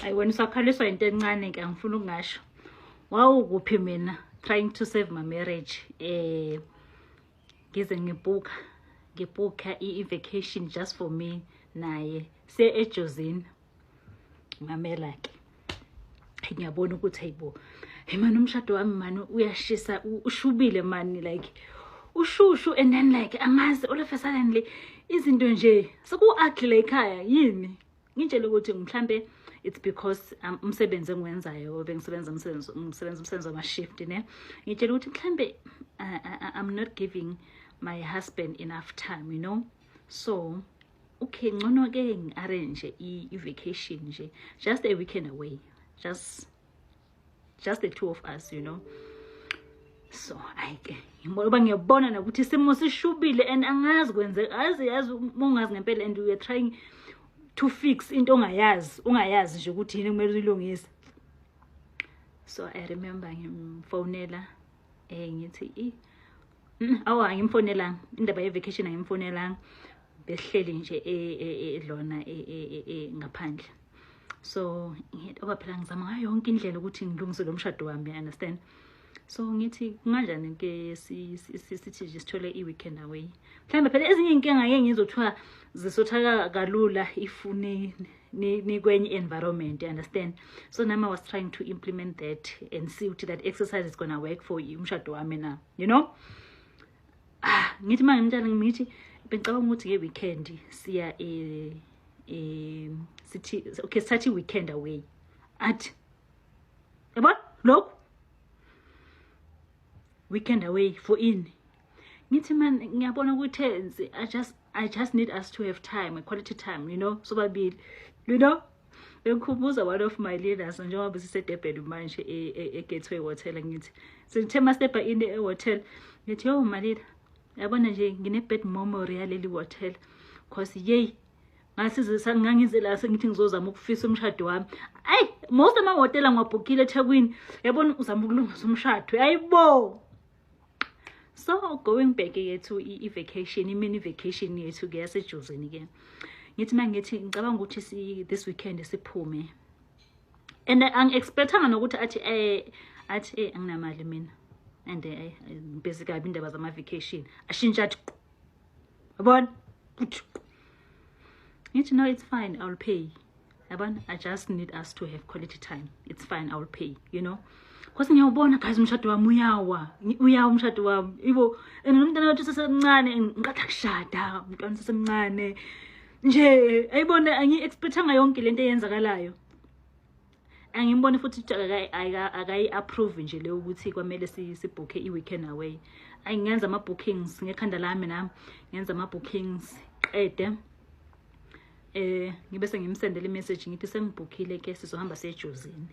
Ayi, wena usakhaliswa into encane ke, angifuni ukungasho. Wawukuphi mina trying to save my marriage? Ngize ngibhukha i-vacation just for me naye, siye eJozini. Mamela ke, ngiyabona ukuthi hayibo, hey man, umshado wami mani uyashisa, ushubile mani, like ushushu, and then like angazi, all of a suddenly izinto nje seku-ugly la ekhaya. Yini ngitshele ukuthi mhlambe it's because umsebenzi engiwenzayo, bengisebenza umsebenzi, ngisebenza umsebenzi wama-shift ne. Ngitshela ukuthi mhlambe I'm not giving my husband enough time. So okay, ngcono ke ngi-arrange i-vacation nje, just a weekend away, just the two of us. So hayi ke, ngibona, ngiyabona nokuthi isimo sishubile and angazi kwenzeka, azi yazi uma ungazi ngempela and we are trying to fix into ongayazi, ungayazi nje ukuthi yini kumele uyilungise. So I remember ngimfonela, ngithi i awa, angimfonelanga indaba ye-vacation, angimfonelanga. Besihleli nje edlona ngaphandle. So ngithi oba phela ngizama ngayo yonke indlela ukuthi ngilungise lo mshado wami, you understand? So ngithi kunganjani ke sithi nje sithole i-weekend away? Mhlawumbe phela ezinye iy'nkinga ngeke ngizothiwa zisothaka kalula if ni kwenye environment, you understand? So nami I was trying to implement that and see ukuthi that exercise is gonna work for umshado wami na. Ah, ngithi uma ngimtshela, ngithi bengicabanga ukuthi nge-weekend siya sithi okay, sithathe i-weekend away. Athi, yabona lokhu, weekend away for ini? Ngithi man, ngiyabona ukuthi I just need us to have time, a quality time, sobabili. Bengikhumbuza one of my leaders, njengoba siseDurban manje e-Gateway Hotel. Ngithi sithe ma-step-a in e-hotel, ngithi, "Yo my leader, yabona nje ngine-bad memory yaleli hotel, cause yeyi, ngasize ngangize la sengithi ngizozama ukufisa umshado wami. Ayi, most amahhotela ngiwabhukhile eThekwini, yabona, uzama ukulungisa umshado, hayibo." So going back yethu i-vacation, i-mini vacation yethu ke yaseJozini ke, ngithi uma ngithi ngicabanga ukuthi this weekend siphume, and angi-expectanga nokuthi athi anginamali mina and ngibhizi kabi, indaba zama-vacation. Ashintshe athi, yabona uthi, ngithi, "No, it's fine, I'll pay. Yabona, I just need us to have quality time. It's fine, I'll pay." Cause ngiyawubona guys, umshado wami uyawa, uyawa umshado wami ibo, and nomntana wethu sesemncane, ngiqatha kushada umntwana sesemncane nje. Ayibona, angi-expectanga yonke lento eyenzakalayo. Angimboni futhi ukuthi akayi-approve nje leyo ukuthi kwamele sibhukhe i-weekend away. Ayi, ngenza ama-bookings ngekhanda lami, nami ngenza ama-bookings, qede ngibe sengimsendela i-message, ngithi sengibhukhile ke, sizohamba sejozini.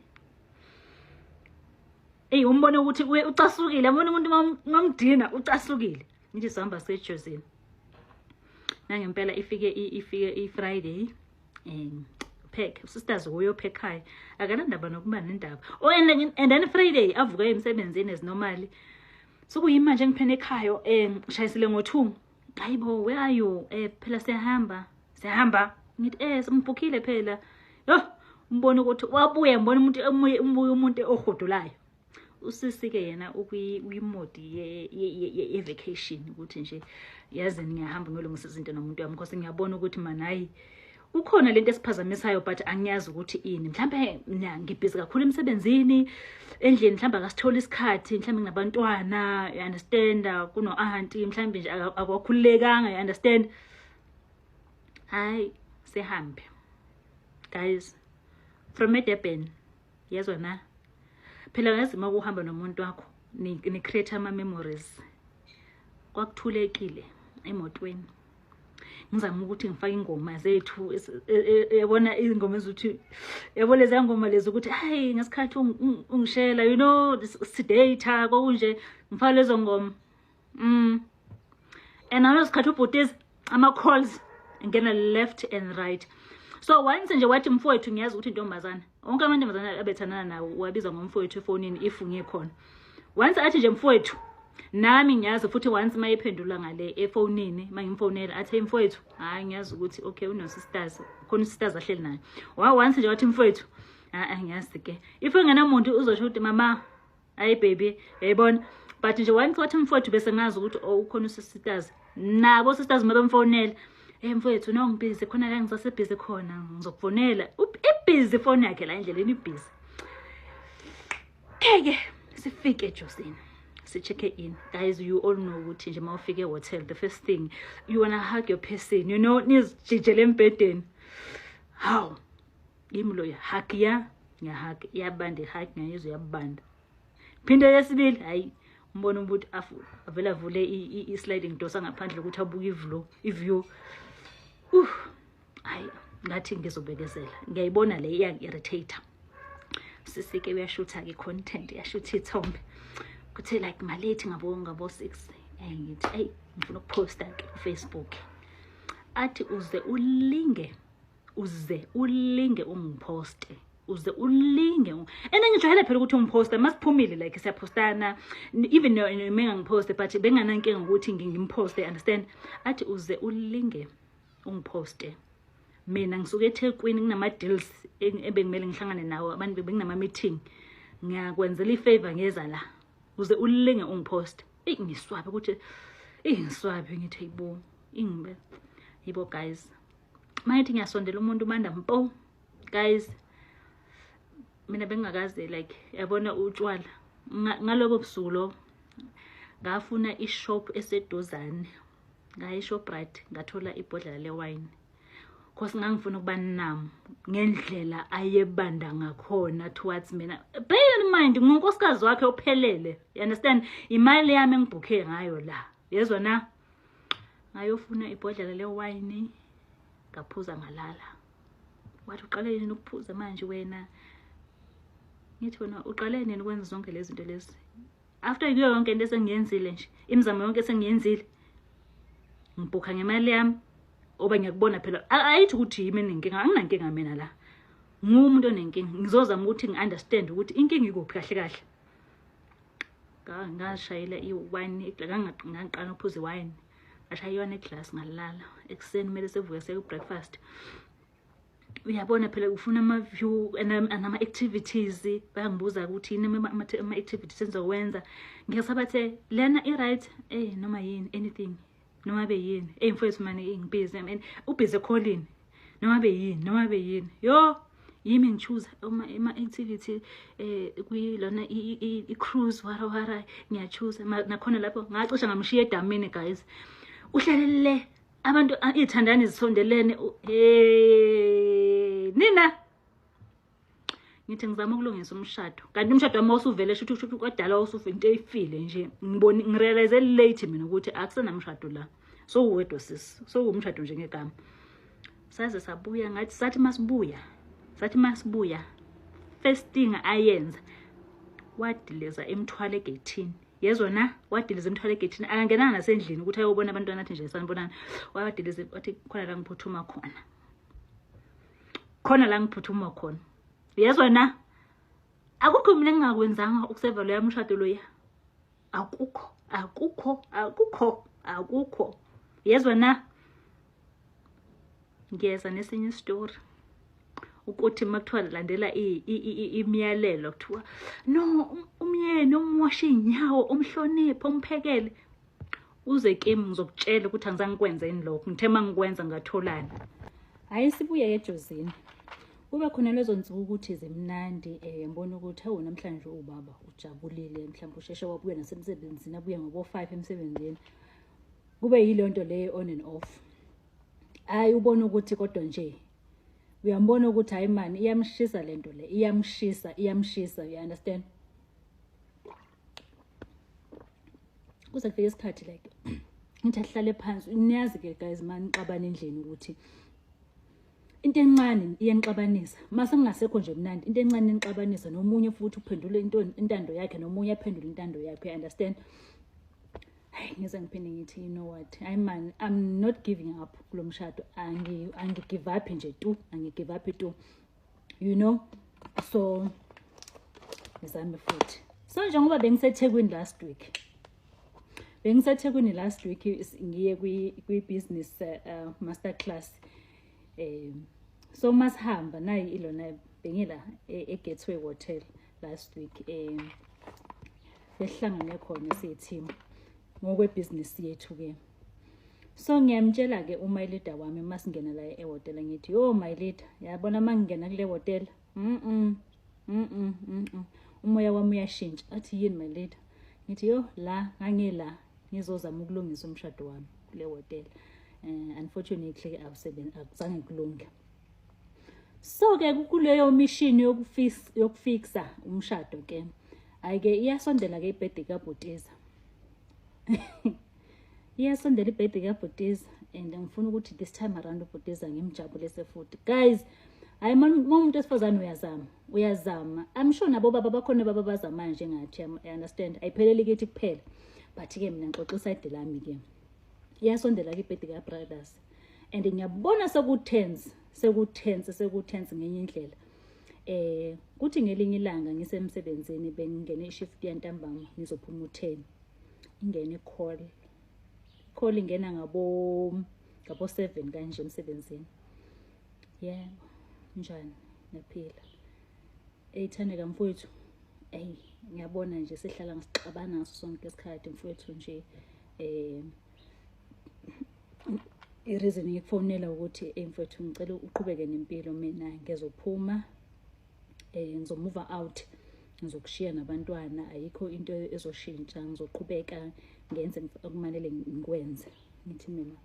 Eyi, umbone ukuthi ucasukile, yabona umuntu mamdina ucasukile. Ngithi sihamba sejozini nangempela. Ifike i-Friday, pack sisters uyopha ekhaya, akanandaba nokuba nendaba. Oh, and then Friday avuka emsebenzini as normally. Sokuyimanje ngiphene ekhaya, ngishayisile ngo-2. "Hayibo, where are you?" "Phela siyahamba, siyahamba." Ngithi, sengibhukhile phela." Yo, umbone ukuthi wabuya, ngibona umuntu omuye, umbuye umuntu ohudulayo. Usisi-ke yena ukwi-mood ye-vacation, ukuthi nje yazi ngiyahamba ngiyolungisa izinto nomuntu wami, because ngiyabona ukuthi man, hayi, kukhona lento esiphazamisayo, but angiyazi ukuthi ini. Mhlambe ngibhizi kakhulu emsebenzini, endlini mhlambe akasitholi isikhathi, mhlambe nginabantwana, you understand, kuno-aunty, mhlambe nje akwakhululekanga, you understand? Hayi, sihambe guys from eDurban. Yezwa na phela, yazi uma kuhamba nomuntu wakho ni-create ama-memories. Kwakuthulekile emotweni, ngizama ukuthi ngifake ingoma zethu, yabona ingoma ezuthi, yabo lezi ngoma lezi ukuthi hayi, ngesikhathi ungishela, sidata kwakunje, ngifaka lezo ngoma. And ngaleso sikhathi ubhutiza ama-calls ngena left and right. So once nje wathi mfowethu, ngiyazi ukuthi intombazana, wonke amantombazana abethandana nawo wabiza ngomfowethu efonini if ngikhona. Once athi nje mfowethu, nami ngiyazi futhi once uma ephendula ngale efonini, uma ngimfonela athi, "Hey mfowethu," hhayi, ngiyazi ukuthi okay, uno-sisters khona, usisters ahleli naye. Wa once nje wathi mfowethu, Angiyazi ke if engenamuntu uzosho ukuthi mama, hayi baby, yayibona. But nje once wathi mfowethu, bese ngazi ukuthi oh, ukhona usisters nabo sisters. Uma bemfonela, "Hey mfowethu, no, ngibhizi khona la, ngisasebhizi khona, ngizokufonela." Ibhizi ifoni yakhe la endleleni, ibhizi. Ke sifike eJosini, si-check in. Guys, you all know ukuthi nje uma ufike e-hotel, the first thing you wanna hug your person, nizijijele embhedeni. Hawu, yimi loya, hug ya, ngiyahug, iyabanda ihug, ngiyayizwa iyabanda. Phinde yesibili, hayi, umbona ukuthi afu avele avule i-sliding door sangaphandle ukuthi abuke i-view. Hayi, ngathi ngizobekezela, ngiyayibona le iyangi-irritate. Sisike uyashutha-ke i-content, uyashutha iy'thombe. Kuthe like malethi ngabo 6, eyi, ngithi, "Eyi, ngifuna ukuphosta-ke ku-Facebook." Athi, "Uze ulinge, uze ulinge ungiphoste, uze ulinge." And ngijwayele phela ukuthi ungiphoste masiphumile, like siyaphostana, even mengangiphoste, but benganankinga ukuthi ngimphoste, understand? Athi, "Uze ulinge ungiphoste. Mina ngisuke eThekwini, kunama-deals ebekumele ngihlangane nawo abantu, bekunama-meeting, ngiyakwenzela i-favor, ngeza la, uze ulinge ungiphoste." Eyi, ngiswabe ukuthi, eyi, ngiswabe, ngithi, "Hayibo, ingibe yibo." Guys, mayithi ngiyasondela, umuntu ubanda mpo. Guys, mina bengingakaze, like, yabona utshwala, ngalobo busuku lo ngafuna ishop eseduzane, ngaya eShoprite, ngathola ibhodlela lewine, 'cause ngangifuna ukuba nami ngendlela ayebanda ngakhona towards mina. Bear in mind, ngunkosikazi wakhe ophelele, you understand? Imali yami engibhukhe ngayo la, yezwa na? Ngayofuna ibhodlela lewine, ngaphuza, ngalala. Wathi, "Uqale nini ukuphuza manje wena?" Ngithi, "Wena uqale nini ukwenza zonke lezi zinto lezi after kuyo yonke into esengiyenzile nje, imizamo yonke esengiyenzile? Ngibhukha ngemali yami oba ngiyakubona phela." Ayithi ukuthi yimi enenkinga, anginankinga mina la, ngumuntu onenkinga. Ngizozama ukuthi ngi-understand ukuthi inkinga ikuphi kahle kahle. Ngashayela i-wine, ngaqala ukuphuza iwine, ngashaya i-wine eglass, ngalala. Ekuseni kumele sevuke siye ku-breakfast. Uyabona phela ufuna ama-view nama-activities. Bayangibuza ukuthi yini ama-activities engizowenza. Ngiyasabathe lena i-right, noma yini, anything, noma be yini. Eyi mfowethu mani, ngibhizi and ubhizi ekholini, noma be yini, noma be yini. Yo, yimi ngi-choose ama-activity kuyilona i-cruise, wara wara, ngiya-choose nakhona lapho. Ngacisha ngamshiya edamini, guys. Uhlale le, abantu iy'thandani zisondelene. Hey nina, ngithi ngizama ukulungisa umshado, kanti umshado wami wawusuvele, shuthi shuthi kwadala wawusufe, into eyifile nje. Ngiboni ngirealize late mina ukuthi akusenamshado la, sowuwedwa sis, sowumshado nje ngegama. Saze sabuya, ngathi sathi masibuya, sathi masibuya, first thing ayenza, wadiliza emthwalo egeyithini, yezwa na? Wadiliza emthwalo egeyithini, akangenanga nasendlini ukuthi ayobona abantwana, athi nje sanibonani. Wadiliza, wathi, "Khona la ngiphuthuma khona, khona la ngiphuthuma khona," yezwa na? Akukho mina engingakwenzanga ukuseva loya mshado loya, akukho, akukho, akukho, akukho, yezwa na? Ngiyeza nesinye isitori ukuthi uma kuthiwa landela imiyalelo, kuthiwa no, umyeni umwashe iy'nyawo, umhloniphe, umphekele, uze kimi ngizokutshela ukuthi angizange ngikwenze yini lokho. Ngithe uma ngikwenza ngatholani. Hhayi, sibuye ejozini, kube khona lezo nsuku ukuthi zimnandi. Ngibona ukuthi hawu, namhlanje ubaba ujabulile, mhlawumbe usheshe wabuya nasemsebenzini, abuye ngabo-5 emsebenzini. Kube yileyo nto leyo, on and off. Hhayi, ubone ukuthi kodwa nje uyambona ukuthi hayi mani, iyamshisa lento le, iyamshisa, iyamshisa, you understand? Kuze kufike isikhathi like ngithi ahlale phansi. Niyazi-ke guys, ma nixabana endlini ukuthi into encane iyanixabanisa. Mase kungasekho nje mnandi, into encane inixabanisa, nomunye futhi uphendule into intando yakhe, nomunye aphendule intando yakhe, you understand? Hayi, ngize ngiphinde ngithi, "You know what, hayi man, I'm not giving up kulo mshado, angi-give up nje tu, angi-give up tu." So ngizame futhi. So njengoba bengiseThekwini last week, bengiseThekwini last week, ngiye kwi-business master class. So masihamba nayi ilona Bengila e-Gateway Hotel last week, behlangane khona siyi-team ngokwebhizinisi yethu ke. So ngiyamtshela ke uma leader wami masingena la ehhotela, ngithi, "Yo my leader, yabona mangingena kule hotela, umoya wami uyashintsha." Athi, "Yini, my leader?" Ngithi, "Yo, la ngangila ngizozama ukulungisa umshado wami kule hotela. Unfortunately awusebenzi, akuzange kulunge." So ke kuleyo mission yokufixa umshado ke, ayike iyasondela ke ibirthday kaBhutiza, iyasondela ibirthday kaBhutiza, and ngifuna ukuthi this time around uBhutiza ngimjabulise futhi. Guys, hayi man, umuntu wesifazane uyazama, uyazama. I'm sure nabo baba bakhona, baba bazamayo njengathi, you understand? Ayipheleli kithi kuphela, but ke mina ngixoxa iside lami ke. Iyasondela ke ibirthday ka-brothers and ngiyabona sekutense, sekutense, sekutense ngenye indlela. Kuthi ngelinye ilanga ngisemsebenzini, bengingene ishift yantambama, ngizophuma u10, ingene call, call ingena ngabo 7 kanje emsebenzini. "Yebo, njani?" "Naphila." "Ey Thandeka mfowethu, ey ngiyabona nje sihlala ngisixabana ngaso sonke isikhathi mfowethu nje. I-reason ngikufonela ukuthi, ey mfowethu, ngicela uqhubeke nempilo, mina ngizophuma, ngizomove out, ngizokushiya nabantwana. Ayikho into ezoshintsha, ngizoqhubeka ngenze okumanele ngikwenze." Ngithi mina,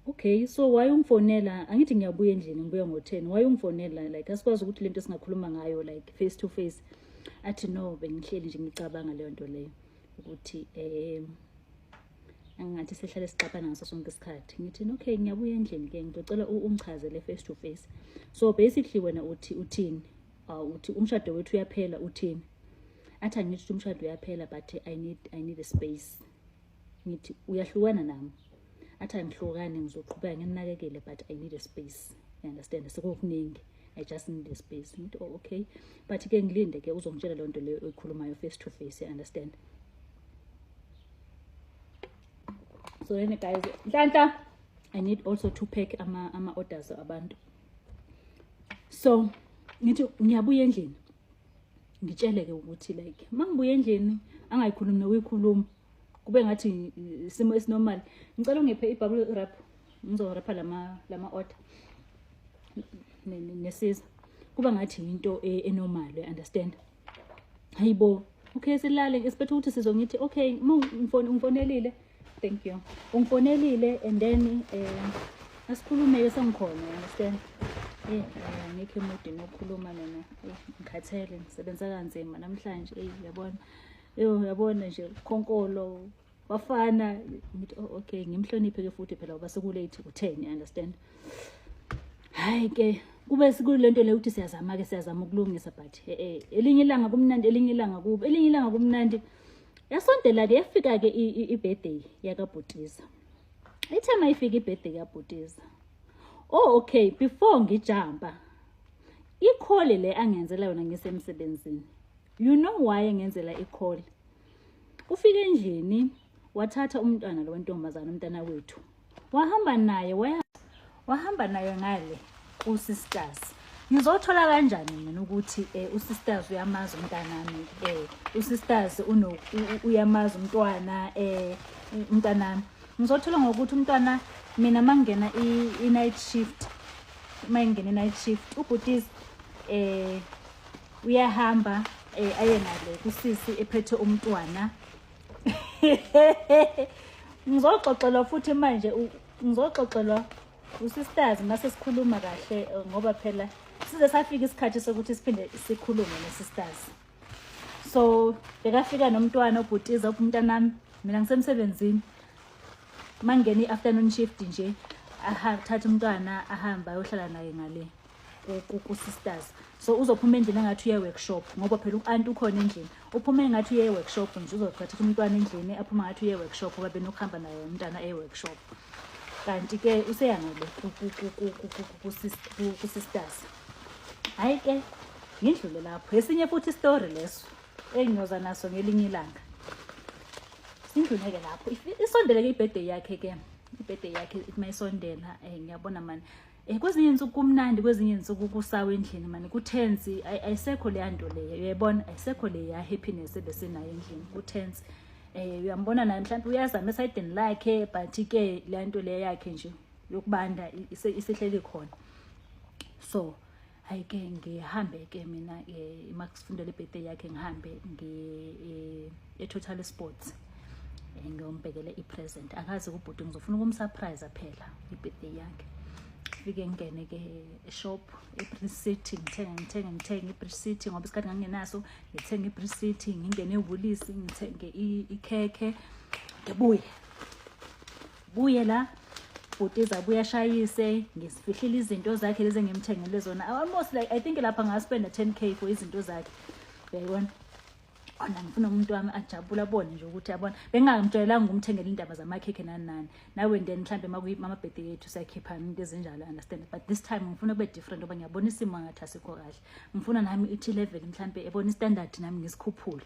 "Okay, so why ungifonela? Angithi ngiyabuya endlini, ngibuya ngo-10, why ungifonela? Like asikwazi ukuthi lento singakhuluma ngayo like face to face?" Athi, "No, bengihleli nje ngicabanga leyo nto leyo ukuthi angathi sihlale sixabana ngaso sonke isikhathi." Ngithi, "Okay, ngiyabuya endlini ke, ngizocela ungichazele face to face. So basically wena uthi uthini? Uthi umshado wethu uyaphela, uthini?" Athi, "Angithi ukuthi umshado uyaphela, but I need a space." Ngithi, "Uyahlukana nami?" Athi, "Angihlukani, ngizoqhubeka nginakekele, but I need a space, you understand? Sekukuningi, I just need a space." Ngithi, "Oh okay, but ke ngilinde ke uzongitshela leyo nto leyo oyikhulumayo face to face, you understand?" So then guys, Nhlanhla, I need also to pack ama orders abantu. So ngithi ngiyabuya endlini, ngitshele ke ukuthi like mangibuya endlini angayikhulumi nokuyikhuluma, kube ngathi isimo esinormal. "Ngicela ungiphe ibubble wrap, ngizowrapha lama order nesiza." Kuba ngathi into enormal, you understand? Hayibo, okay, silale, expect ukuthi sizongithi, "Okay, uma ungifonelile, thank you, ungifonelile, and then asikhulume ke sengikhona," you understand? Ngikho emudini okhuluma mina, ngikhathele, ngisebenza kanzima namhlanje, yabona, yo yabona nje khonkolo bafana. Ngithi, "Oh okay." Ngimhloniphe ke futhi phela ngoba sekulate, u10, you understand? Hayi ke kube sikulento le ukuthi siyazama ke, siyazama ukulungisa, but elinye ilanga kumnandi, elinye ilanga kubi, elinye ilanga kumnandi. Yasondela ke, yafika ke i-birthday yakaBhutiza. Ithe mayifika i-birthday kaBhutiza, oh okay, before ngijumpa icall le angenzela yona ngisemsebenzini, you know why engenzela icall? Ufike endlini, wathatha umntwana lo wentombazana, umntana wethu, wahamba naye, waya wahamba naye ngale ku-sisters. Ngizothola kanjani mina ukuthi usisters uyamazi umntanami, usisters uyamazi umntwana, umntanami? Ngizothola ngokuthi umntwana mina mangena i-night shift, mayingena i-night shift, ubhutis uyahamba aye ngale kusisi ephethe umntwana. Ngizoxoxelwa futhi manje, ngizoxoxelwa usisters mase sikhuluma kahle, ngoba phela size safika isikhathi sokuthi siphinde sikhulume no-sisters. So bekafika nomntwana ubhutiza, umntanami, mina ngisemsebenzini. Mangena i-afternoon shift nje, athatha umntwana ahambe ayohlala naye ngale ku-sisters. So uzophuma endlini engathi uye workshop, ngoba phela u-anti ukhona endlini. Uphume engathi uye workshop nje, uzothatha umntwana endlini, aphuma ngathi uye workshop, ngoba benokuhamba naye umntwana e-workshop, kanti ke useya ngale ku-sisters. Hhayi ke ngindlule lapho, esinye futhi isitori leso engiyoza naso ngelinye ilanga. Sindlule-ke lapho, isondele-ke ibirthday yakhe ke, ibirthday yakhe mayisondela, ngiyabona mani. Kwezinye insuku kumnandi, kwezinye insuku kusawa endlini mani, kutense. Ayisekho leya nto leyo, uyayibona, ayisekho leya happiness ebesinayo endlini, kutense. Uyambona naye mhlawumbe uyazama esayidini lakhe, but ke leya nto leya yakhe nje yokubanda isehleli khona. So hayi ke, ngihambe ke mina makusifundele ibirthday yakhe, ngihambe ngi e-Total Sports, ngiyombhekele i-present. Akazi kubhuti, ngizofuna ukumsurprise phela ibirthday yakhe. Fike ngene ke eshop eBridge City, ngithenge ngithenge ngithenge iBridge City ngoba isikhathi ngangenaso, ngithenge iBridge City, ngingene eWoolies, ngithenge ikhekhe, ngibuye buye la bhuti abuye ashayise, ngisifihlile izinto zakhe lezi engimthengele zona. Almost like, I think lapha ngaspenda 10K for izinto zakhe, uyayibona. Ona ngifuna umuntu wami ajabule, abone nje ukuthi, yabona, bengingamtshelanga ukumthengela indaba zamakhekhe nani nani nawe, then mhlambe makuyama-birthday yethu siyakhipha into ezinjalo, understand? But this time ngifuna kube different ngoba ngiyabona isimo ngathi asikho kahle. Ngifuna nami ithi level mhlambe ebona istandard nami ngisikhuphule.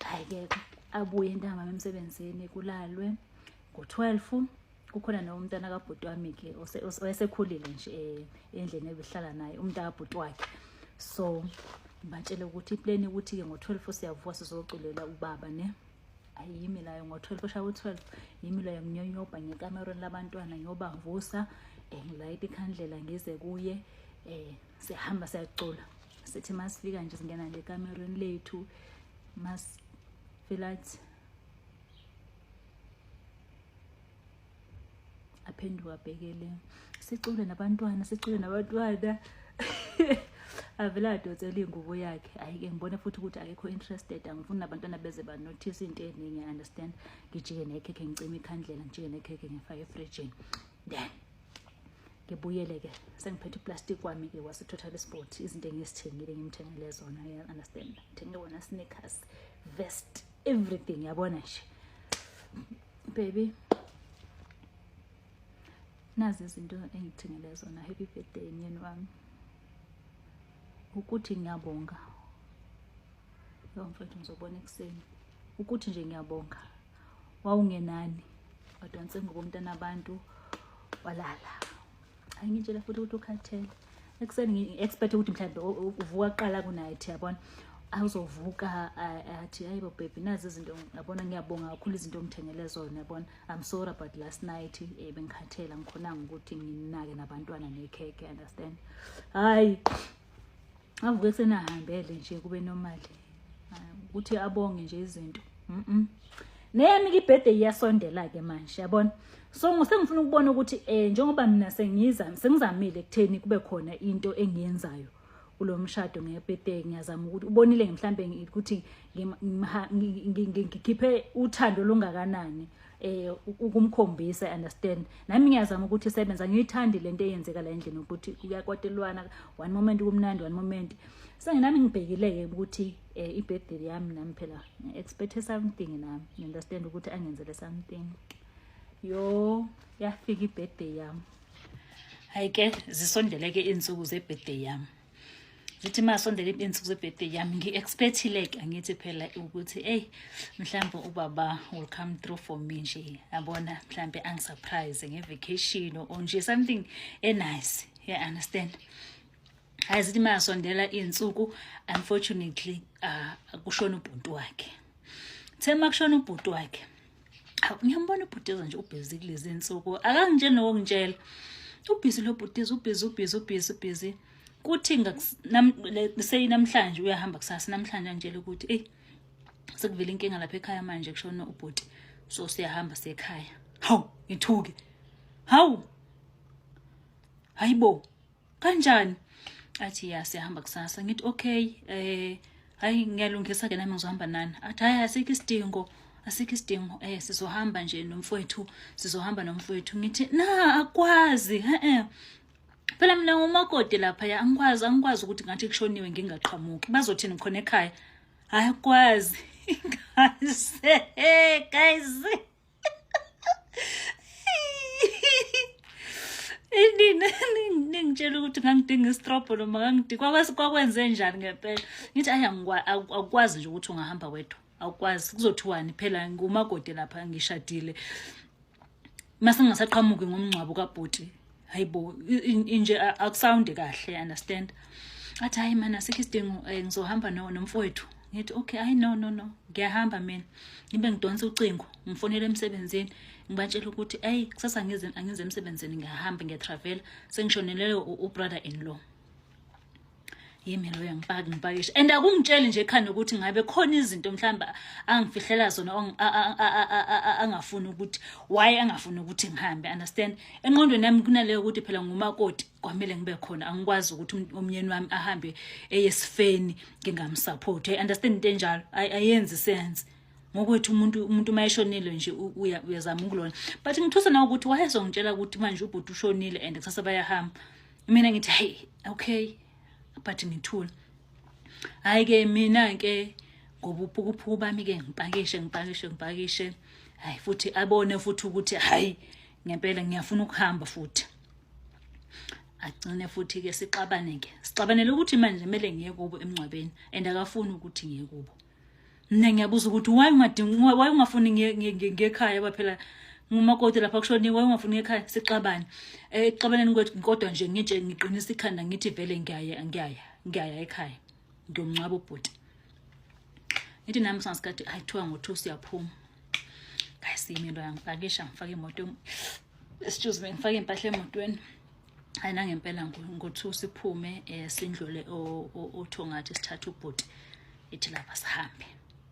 Hayi-ke, abuye ntambama emsebenzini, kulalwe ngo-12. Kukhona nomntana kabhuti wami-ke owayesekhulile nje endlini ebehlala naye umntaka kabhuti wakhe. So ngibatshele ukuthi iplani ukuthi-ke ngo-12 siyavuka, sizoculela ubaba ne. Ayimi layo ngo-12, shaya u-12, yimi layo nginyonyobha ngekamerweni labantwana, ngiyobavusa, ngilayita ikhandlela, ngize kuye, siyahamba siyacula. Sithi masifika nje, singena nje ekamerweni lethu, masifilathi aphenduka abhekele, sicule nabantwana, sicule nabantwana, avele adonsela iy'ngubo yakhe. Hhayi-ke, ngibone futhi ukuthi akekho interested. Angifuni nabantwana beze banothise into ey'ningi, understand? Ngijike nekhekhe, ngicime ikhandlela, ngijike nekhekhe, ngifake efrijini, then ngibuyele-ke sengiphethe uplastic wami-ke wase-Total Sport, izinto engizithengile, ngimthengele zona, you understand? Ngithenge wona sneakers, vest, everything, yabona nje. Baby, nazi izinto engikuthengele zona, happy birthday myeni wami, ukuthi ngiyabonga. Yo mfethu, ngizobona ekuseni. Ukuthi nje ngiyabonga, wawungenani, wadonsa ingubo umntana abantu walala. Hayi, ngitshela futhi ukuthi ukhathele. Ekuseni ngi-expect ukuthi mhlawumbe uvuka kuqala kunathi, yabona, awuzovuka athi, "Hayi bo baby, nazi izinto, yabona, ngiyabonga kakhulu izinto ongithengele zona, yabona. I'm sorry about last night, bengikhathela, ngikhonanga ukuthi nginake nabantwana nekhekhe, understand?" Hayi, avuke ekuseni ahambele nje kube normal, ukuthi abonge nje izinto. Neyami-ke ibirthday iyasondela-ke manje, yabona. So sengifuna ukubona ukuthi njengoba mina sengizamile ekutheni kube khona into engiyenzayo kulo mshado ngebirthday, ngiyazama ukuthi ubonile mhlambe ukuthi ngikhiphe uthando olungakanani ukumkhombisa, understand? Nami ngiyazama ukuthi isebenza, ngiyithandi lento eyenzeka la endlini ukuthi kuyakwatelwana, one moment kumnandi, one moment senginami. Ngibhekile-ke ukuthi i-birthday yami nami phela expect something nami, you understand, ukuthi angenzele something. Yo, yafika i-birthday yami. Hayi-ke, zisondele-ke iy'nsuku ze-birthday yami. Zithi masondele iy'nsuku ze-birthday yami, ngi-expect-ile-ke, angithi phela, ukuthi eyi, mhlawumbe ubaba will come through for me nje, yabona, mhlawumbe angisurprise nge-vacation or nje something enice, yeah, understand? Hayi, zithi masondela iy'nsuku, unfortunately kushona ubhuti wakhe. The makushona ubhuti wakhe, awu, ngiyambona ubhutiza nje ubhizi kulezi nsuku, akangitsheli nokungitshela, ubhizi lo bhutiza, ubhizi, ubhizi, ubhizi, ubhizi. Kuthi seyinamhlanje uyahamba kusasa, namhlanje angitshela ukuthi eyi, sekuvela inkinga lapha ekhaya manje, kushona ubhuti, so siyahamba siyekhaya. Hawu, ngithuke, hawu, hayibo, kanjani? Athi, "Ya, siyahamba kusasa." Ngithi, "Okay, hayi, ngiyalungisa ke nami, ngizohamba nani." Athi, "Hayi, asikho isidingo, asikho isidingo, sizohamba nje nomfowethu, sizohamba nomfowethu." Ngithi, "Na, akwazi, phela mina ngumakoti lapha, ya, angikwazi, angikwazi ukuthi ngathi kushoniwe ngingaqhamuki, bazothini khona ekhaya? Hayi, akwazi." Guys, guys, nina ningitshela ukuthi ngangidinga istrobho noma ngangidinga kwakwenze njani ngempela. Ngithi, "Ayi, awukwazi nje ukuthi ungahamba wedwa, awukwazi, kuzothiwani phela? Ngumakoti lapha, ngishadile, mase ngingasaqhamuki ngomngcwabo kabhuti." Hayibo, nje akusound kahle, understand? Athi hayi mana, asikho isidingo, ngizohamba nomfowethu. Ngithi okay, hayi, no, no, no, ngiyahamba mina. Ngibe ngidonsa ucingo, ngifonele emsebenzini, ngibatshela ukuthi eyi, kusasa ngize, angize emsebenzini, ngiyahamba, ngiyatravela, sengishonelele u-brother in law. Yimi loyo, ngipaki, ngipakisha, and akungitsheli nje ekhanda ukuthi ngabe khona izinto mhlawumbe angifihlela zona, angafuni ukuthi, why angafuni ukuthi ngihambe, understand? Engqondweni yami kunaleyo ukuthi phela ngumakoti, kwamele ngibe khona, angikwazi ukuthi umyeni wami ahambe eyesifeni ngingamsupport. I understand, into enjalo ayenzi sense ngokwethu. Umuntu uma eshonile nje uyazama ukulona, but ngithusa na ukuthi wayezongitshela ukuthi manje ubhuti ushonile and kusasa bayahamba. Mina ngithi hey, okay, but ngithula. Hayi-ke, mina-ke ngobuphukuphuku bami-ke ngipakishe, ngipakishe, ngipakishe. Hayi, futhi abone futhi ukuthi hayi, ngempela ngiyafuna ukuhamba futhi. Agcine futhi-ke sixabane-ke, sixabanele ukuthi manje kumele ngiye kubo emngcwabeni and akafuni ukuthi ngiye kubo. Mina ngiyabuza ukuthi why ungadingi, why ungafuni ngiye ekhaya? Baphela ngumakoti lapha kushoniwe, why ungafuni ngiye ekhaya? Sixabane. Ekuxabaneni kwethu kodwa nje ngitshe ngiqinisa ikhanda, ngithi vele ngiyaya, ngiyaya, ngiyaya ekhaya, ngiyomncwaba ubhuti. Ngithi nami sangasikhathi, hayi, kuthiwa ngo-2 siyaphuma. Guys, yimi lo, yangipakisha, ngifake imoto, excuse me, ngifake impahla emotweni. Hayi, nangempela ngo-2 siphume, sindlule oThongathi, sithathe ubhuti, ithi lapha sihambe.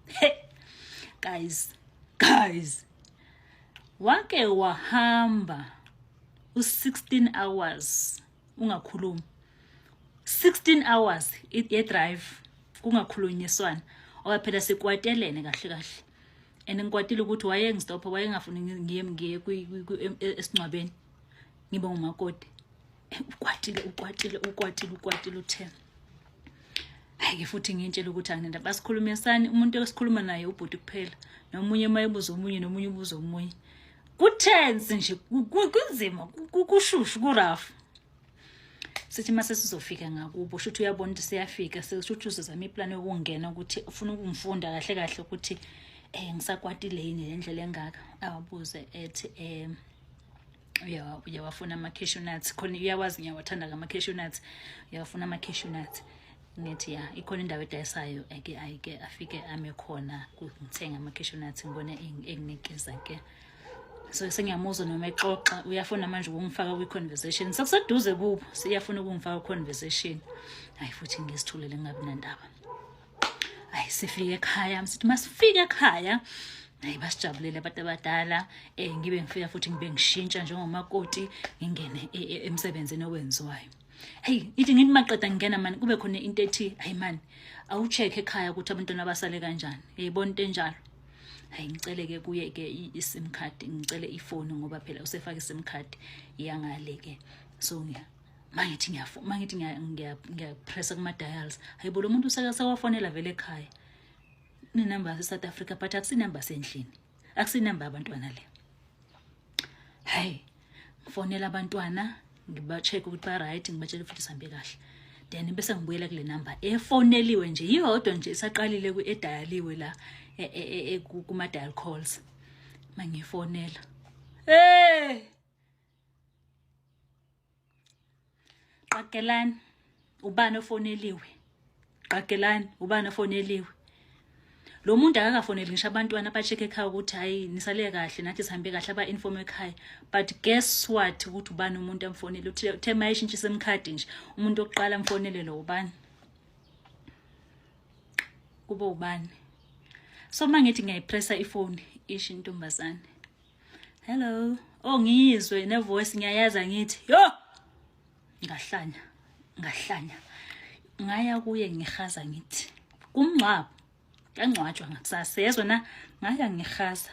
Hey guys, guys, wake wahamba u-16 hours ungakhulumi, 16 hours ye-drive kungakhulunyiswana, ngoba phela sikwatelene kahle kahle and ngikwatile ukuthi wayengistopha, wayengafuni ngiye esingcwabeni ngibe ngumakoti. Ukwatile, ukwatile, ukwatile, ukwatile, uthe hayi-ke futhi ngintshela ukuthi anginendaba, asikhulumisani. Umuntu esikhuluma naye ubhuti kuphela, nomunye uma ebuza omunye, nomunye ubuza omunye, kutense nje, kunzima, kushushu, kurough. Sithi mase sizofika ngakubo, shuthi uyabona ukuthi siyafika, seshuthi uzozama iplani yokungena, ukuthi ufuna ukungifunda kahle kahle ukuthi ngisakwatile yini le ndlela engaka. Awabuze ethi uyawafuna ama-cashew nuts? Khona uyawazi ngiyawathanda ngama-cashew nuts. Uyawafuna ama-cashew nuts? Ngithi ya, ikhona indawo edayisayo ake ayike afike ame khona ngithenga ama-cashew nuts, ngibone enginikeza ke. So sengiyamuzwa noma exoxa, uyafuna manje ukungifaka kwi-conversation, sekuseduze kubo, siyafuna ukungifaka kwi-conversation. Hayi, futhi ngizithulele, ngingabi nandaba. Hayi, sifike ekhaya, sithi masifike ekhaya, hayi, basijabulele abantu abadala. Ngibe ngifika futhi ngibe ngishintsha njengomakoti, ngingene emsebenzini owenziwayo. Hey, ithi ngithi maqeda ngingena mani, kube khona into ethi hayi mani, awucheck ekhaya ukuthi abantwana basale kanjani. Uyayibona into enjalo? Hayi, ngicele ke kuye ke i-SIM card, ngicele ifoni ngoba phela usefaka i-SIM card yangale ke. So ngiya mangithi ngiyafuna, mangithi ngiyapressa kuma dials, hayibo, lo muntu useke sewafonela vele ekhaya nenamba yase South Africa, but akusinamba sendlini, akusinamba yabantwana le. Hayi, ngifonela abantwana, ngiba-check ukuthi ba-right, ngibatshele futhi sihambe kahle, then bese ngibuyela kule number efoneliwe nje iyodwa nje, isaqalile edayaliwe la kuma-dial calls. Mangifonela, hey, qagelani ubani ofoneliwe? Qagelani ubani ofoneliwe? Lo muntu akakafoneli ngisho abantwana aba-check ekhaya ukuthi hayi, nisale kahle, nathi sihambe kahle, aba-inform ekhaya. But guess what, ukuthi ubani umuntu amfonele? Uthe mayeshintshisa iSIM card nje, umuntu okuqala amfonele lo ubani? Kube ubani? So uma ngithi ngiyayipressa ifoni, isho intombazane, "Hello." Oh, ngiyizwe nevoice, ngiyayaza. Ngithi yo, ngahlanya, ngahlanya, ngaya kuye ngihaza, ngithi kumngcwabo kangcwatshwa ngakusasa, yezwa na? Ngaya ngihaza,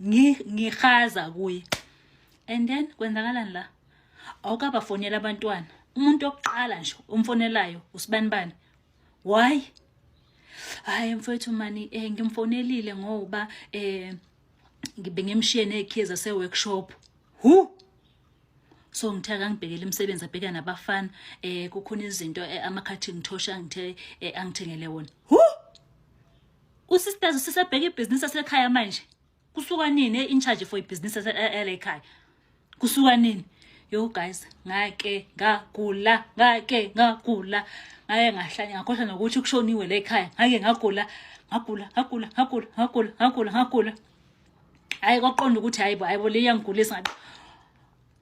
ngihaza kuye and then kwenzakalani la? Awukabafonela abantwana, umuntu wokuqala nje umfonelayo usibanibani. Why? Hayi mfowethu mani, ngimfonelile ngoba ngibe ngimshiye nezikhiye zase workshop. Hu, so ngithe akangibhekele imisebenzi, abheka nabafana, kukhona izinto, ama-cutting torch, angithe angithengele wona. Hu, usisters usisabheka ibhizinisi asekhaya manje. Kusuka nini in charge for ibhizinisi ekhaya? Kusuka nini? Yo guys, ngake ngagula, ngake ngagula, ngake ngahlanya, ngakhohlwa nokuthi kushoniwe la ekhaya. Ngake ngagula, ngagula, ngagula, ngagula, ngagula, ngagula, ngagula. Hayi, kwaqonda ukuthi hayibo, hayibo, le iyangigulisa.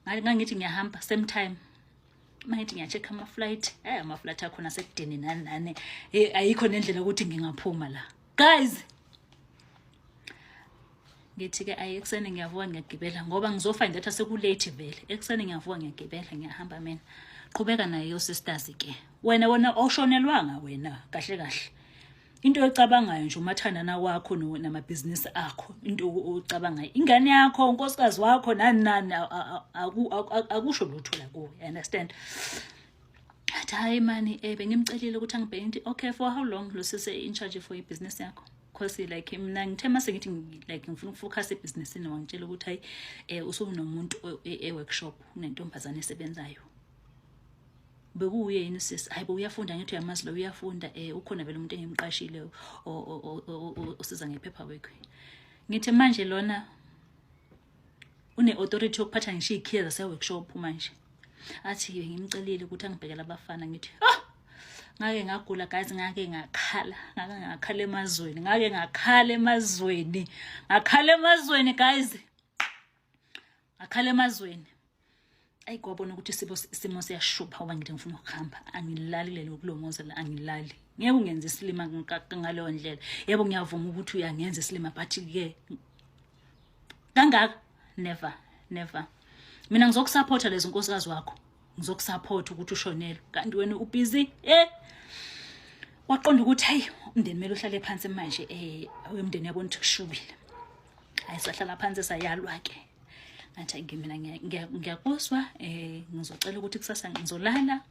Ngangithi ngiyahamba same time, mangithi ngiya-check ama-flight, hayi, ama-flight akhona asekudeni nani nani. Ayikho nendlela yokuthi ngingaphuma la guys. Ngithi-ke ayi, ekuseni ngiyavuka ngiyagibela, ngoba ngizofind out seku-late vele. Ekuseni ngiyavuka ngiyagibela, ngiyahamba mina. Qhubeka nayo yo-sisters-ke wena, wena oshonelwanga wena. Kahle kahle into oyicabangayo nje umathandana wakho namabhizinisi akho, into oyicabangayo ingane yakho, unkosikazi wakho, nani nani, akusho lutho la kuwe, you understand? Athi hayi mani, bengimcelile ukuthi angibheke. Ngithi okay, for how long lo sise in charge for ibhizinisi yakho? 'Cause like mina ngithe mase ngithi like ngifuna ukufocus ebhizinisini, wangitshela ukuthi hayi, usunomuntu e-workshop, unentombazane esebenzayo. Bekuye yini sisi? Hayi bo, uyafunda. Ngithi uyamazi lo, uyafunda. Ukhona vele umuntu engimqashile osiza nge-paperwork. Ngithi manje lona une-authority yokuphatha ngisho iy'khiya zase-workshop manje. Athi ngimcelile ukuthi angibhekele abafana. Ngithi ah, ngake ngagula guys, ngake ngakhala, ngake ngakhala emazweni, ngake ngakhala emazweni, ngakhala emazweni guys, ngakhala emazweni. Ayi, kwabona ukuthi isimo siyashupha, ngoba ngithi ngifuna ukuhamba, angilali lelo kulo muzi la, angilali. Ngeke ungenze isilima ngaleyo ndlela. Yebo, ngiyavuma ukuthi uyangenza isilima, but ke kangaka, never, never. Mina ngizokusupporta lezi nkosikazi wakho, ngizokusupport ukuthi ushonelwe, kanti wena ubusy. Waqonda ukuthi hayi, umndeni kumele uhlale phansi manje. Umndeni yabona ukuthi kushubile. Hayi, sahlala phansi, sayalwa ke. Ngathi mina ngiyakuzwa, ngizocela ukuthi kusasa ngizolala,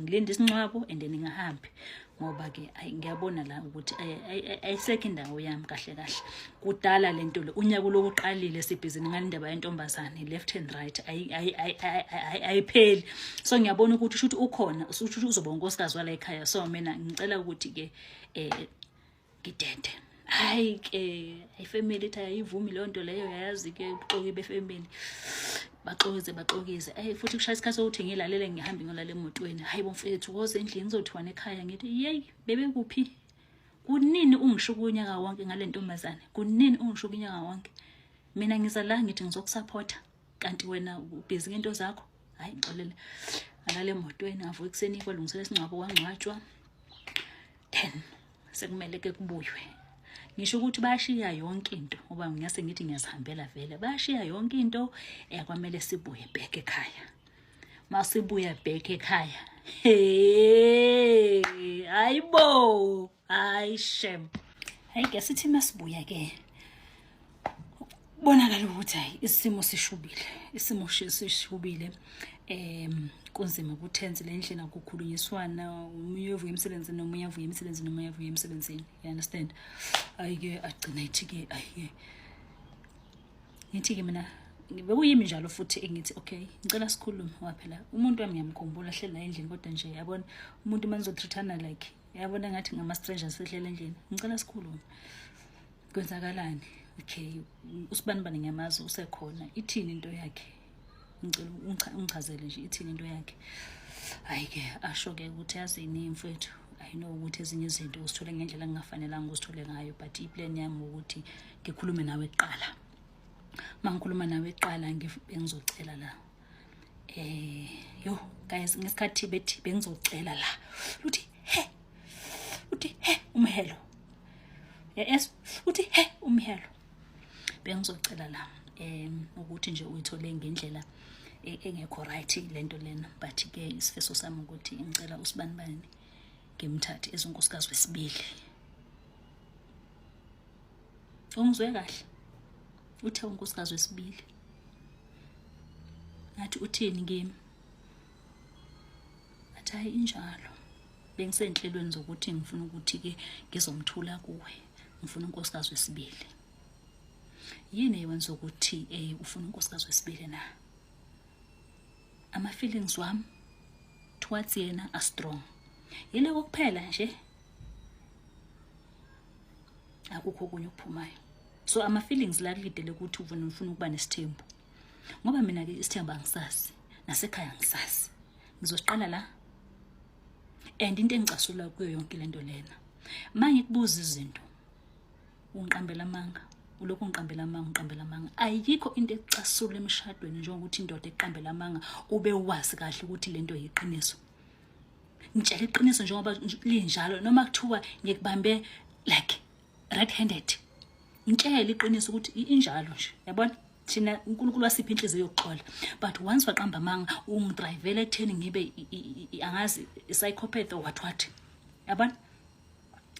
ngilinde isingcwabo and then ngingahambi, ngoba ke ayi, ngiyabona la ukuthi ayisekho indawo yami kahle kahle. Kudala lento le, unyaka lokuqalile sibhizi ngale ndaba yentombazane, left and right, ayipheli. So ngiyabona ukuthi shuthi ukhona, ushuthi uzoba unkosikazi wala ekhaya, so mina ngicela ukuthi ke ngidede. Hayi ke, ifamily ithi ayivumi leyo nto leyo. Yayazi ke ubuxoki befamily, baxokize, baxokize. Ayi, futhi kushaya isikhathi sokuthi ngilalele, ngihambe ngiyolala emotweni. Hayi bomfethu, woze endlini, ngizothiwana ekhaya. Ngithi yeyi, bebekuphi? Kunini ungishuka unyaka wonke ngale ntombazane? Kunini ungishuka unyaka wonke? Mina ngiza la ngithi ngizokusupporta, kanti wena ubhizi ngento zakho. Hayi, ngixolele, ngalala emotweni. Ngavuka ekuseni, kwalungisela isingcwabo, kwangcwatshwa. Then sekumele ke kubuywe. Ngisho ukuthi bayashiya yonke into, ngoba ngiyase ngithi ngiyazihambela vele, bayashiya yonke into. Kwamele sibuye back ekhaya. Masibuya back ekhaya, hey, hayibo, hayi shem, hayi ke sithi masibuya ke, bonakala ukuthi hayi, isimo sishubile, isimo sishubile. Kunzima, kutense le ndlela, kukhulunyiswana, omunye uvuka emsebenzini, nomunye avuka emsebenzini, nomunye avuka emsebenzini, you understand? Ayike agcina ithi-ke, ayike ngithi-ke mina bekuyimi njalo futhi engithi okay, ngicela sikhulume, ngoba phela umuntu wami ngiyamkhumbula, hleli naye endlini, kodwa nje yabona umuntu uma nizo-treat-ana like, yabona ngathi ngama-strangers sehlele endlini. Ngicela sikhulume, kwenzakalani? Okay, usibani bani ngiyamazi, usekhona, ithini into yakhe? Ngicela ungichazele nje, ithini into yakhe? Hayi-ke asho-ke ukuthi yazini mfowethu, I know ukuthi ezinye izinto uzithole ngendlela engingafanelanga uzithole ngayo, but iplan yami ukuthi ngikhulume nawe kuqala. Uma ngikhuluma nawe kuqala, bengizocela la, yo guys, ngesikhathi bethi bengizocela la, uthi he, uthi he umhelo, yes, uthi he umhelo, bengizocela la ukuthi nje uyithole ngendlela engekho right lento lena, but ke isifiso sami ukuthi ngicela usibani bani ngimthathe ezonkosikazi wesibili. Ungizwe kahle, uthe unkosikazi wesibili. Ngathi uthini kimi? Athi hayi, injalo, bengisenhlelweni zokuthi ngifuna ukuthi-ke ngizomthula kuwe, ngifuna unkosikazi wesibili. Yini eyenza ukuthi ufuna unkosikazi wesibili na? Ama-feelings wami towards yena are strong, yileko kuphela nje, akukho okunye okuphumayo. So ama-feelings la kulidele ukuthi ufuna ukuba nesithembu, ngoba mina-ke isithembu angisazi. Nasekhaya ngisazi. Ngizosiqala la. And into engicasula kuyo yonke lento lena. Mangikubuza izinto ungiqambela amanga, ulokhu ungiqambela amanga, ungiqambela amanga. Ayikho into ecasula emshadweni njengokuthi indoda eqambela amanga ube wazi kahle ukuthi lento yiqiniso. Ngitshela iqiniso njengoba linjalo noma kuthiwa ngikubambe like red handed. Ngitshela iqiniso ukuthi injalo nje, yabona? Thina uNkulunkulu wasipha inhliziyo yokuxola, but once waqamba amanga ungidrivela ekutheni ngibe angazi psychopath or what what, yabona?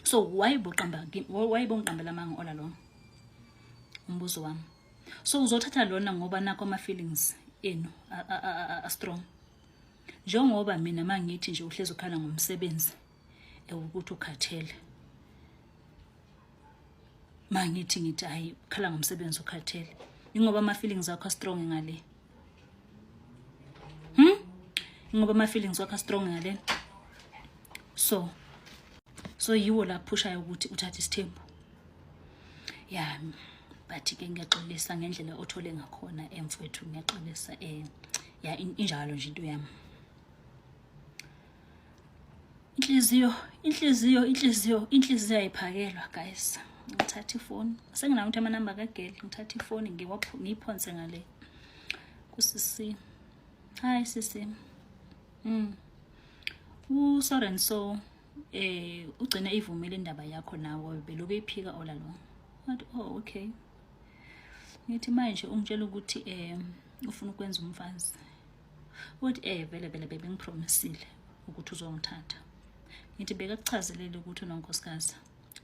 So why boqamba, why bongiqambela amanga all along? Umbuzo wami. So uzothatha lona ngoba nakho ama feelings enu a strong. Njengoba mina mangithi nje uhlezi ukhala ngomsebenzi ukuthi ukhathele, mangithi ngithi hayi ukhala ngomsebenzi ukhathele, ingoba ama feelings akho strong ngale. Ingoba ama feelings wakho strong ngale. So yiwo la phushayo ukuthi uthathe isithembu. Yeah, but ke ngiyaxolisa ngendlela othole ngakhona emfowethu, ngiyaxolisa. Ya, injalo nje into yami. Inhliziyo, inhliziyo, inhliziyo, inhliziyo ayiphakelwa guys. Ngithatha ifoni, senginawo ukuthi amanamba kageli, ngithatha ifoni ngiyiphonse ngale kusisi. Hi sisi. U-so and so ugcina ivumile indaba yakho nawe, beloku eyiphika all along. Ngathi oh okay. Ngithi manje ungitshela ukuthi ufuna ukwenza umfazi. Uthi vele vele bebengipromisile ukuthi uzongithatha. Ngithi bekakuchazelele ukuthi unonkosikazi.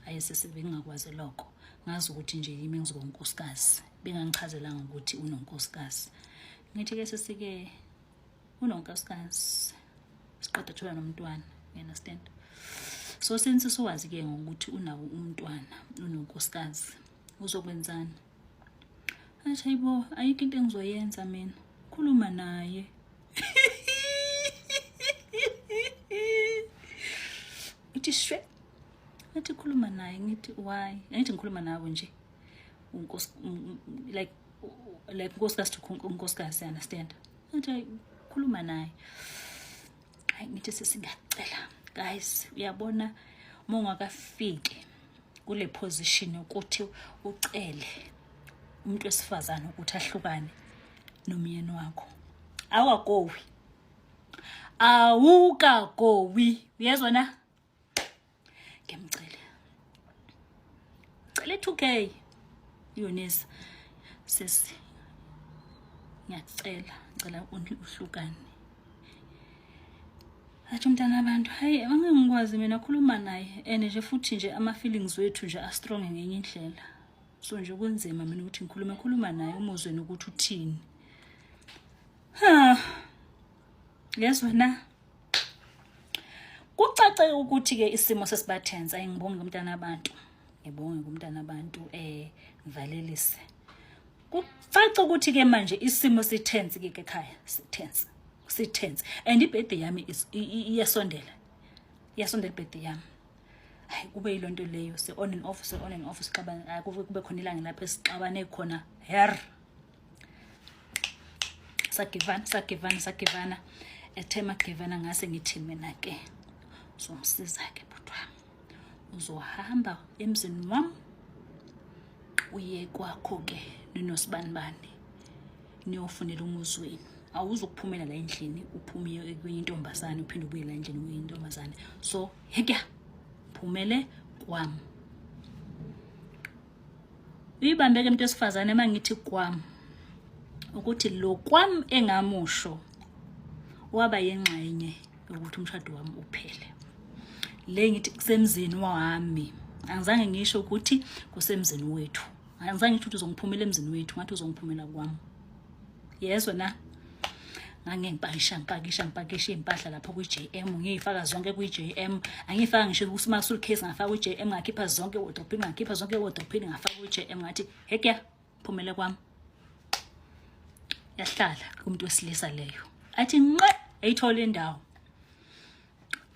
Hayi sisi, bengingakwazi lokho. Ngazi ukuthi nje yimi ngizoba unkosikazi. Bengangichazelanga ukuthi unonkosikazi. Ngithi ke sisi ke unonkosikazi. Siqeda thola nomntwana, you understand? So since sowazi ke ngokuthi unawo umntwana, unonkosikazi, uzokwenzani? Athi hayibo, ayikho into engizoyenza mina. Khuluma naye. Ithi shwe. Athi khuluma naye, ngithi why? Angithi ngikhuluma nawe nje. Unkosi like unkosikazi to unkosikazi, understand? Athi khuluma naye. Hayi ngithi sesingacela guys, uyabona uma ungakafiki kule position ukuthi ucele umuntu wesifazane ukuthi ahlukane nomyeni wakho, awukagowi, awukagowi, uyezwa na? Ngiyamcela, cela 2K Yonisa sisi, ngiyacela, ngicela uhlukane. Athi umntana abantu, hayi angeke ngikwazi mina, khuluma naye. And nje futhi nje ama feelings wethu nje a strong ngenye indlela, so nje kunzima mina ukuthi ngikhulume. Khuluma naye umuzwe ukuthi uthini. Ha, yezwa na? Kucace ukuthi ke isimo sesibathensa. Ayingibonge kumntana abantu, ngibonge kumntana abantu, ngivalelise. Kucace ukuthi ke manje isimo sitense ke ekhaya, sitense, sitense, and ibirthday yami iyasondela, iyasondela ibirthday yami. Hayi kube yilonto leyo, se on and off, se on and off, sixabana, kube khona ilanga lapho esixabane khona her, sagivana, sagivana, sagivana. Ethe magivana ngase ngithi mina ke uzongisiza ke bhuti wami, uzohamba emzini wami uye kwakho ke ninosibanibani, niyofunela umuzi wenu. Awuzukuphumela la endlini uphume kwenye intombazane, uphinde ubuye la endlini kwenye intombazane. So hekya, phumele kwami. Uyibambeke umuntu wesifazane mangithi kwami, ukuthi lo kwami engamusho waba yengxenye yokuthi umshado wami uphele. Le ngithi kusemzini wami, angizange ngisho ukuthi kusemzini wethu, angizange ngisho ukuthi uzongiphumela emzini wethu, ngathi uzongiphumela kwami. Yezwa na? Ngangengipakisha, ngipakisha, ngipakisha iy'mpahla lapho kwi-JM, ngiyifaka zonke kwi-JM, angiyifaka ngisho kuma-suitcase, ngafaka kwi-JM, ngakhipha zonke ewardrophini, ngakhipha zonke ewardrophini, ngafaka kwi-JM, ngathi hekya, phumele kwami. Yahlala kumuntu wesilisa leyo, athi nqe, yayithola indawo,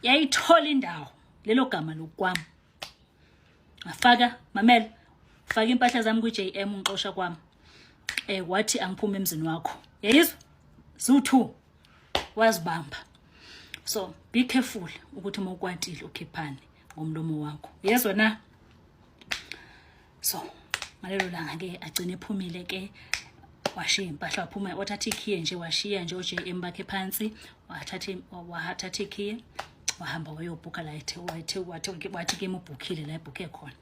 yayithola indawo lelo gama lokwami. Ngafaka, mamela, faka impahla zami kwi-JM, ngixosha kwami. Wathi angiphume emzini wakho, yayizwa ziwu-2. Wazibamba. So be careful ukuthi uma ukwatile ukhiphani ngomlomo wakho, yezwa na? So ngalelo langa ke agcine ephumile ke, washiya impahla, waphuma, wathatha ikhiye nje, washiya nje o-JM bakhe phansi, wathatha ikhiye, wahamba wayobhukha la ethe wathi wathi wathi kimi ubhukhile la ebhukhe khona.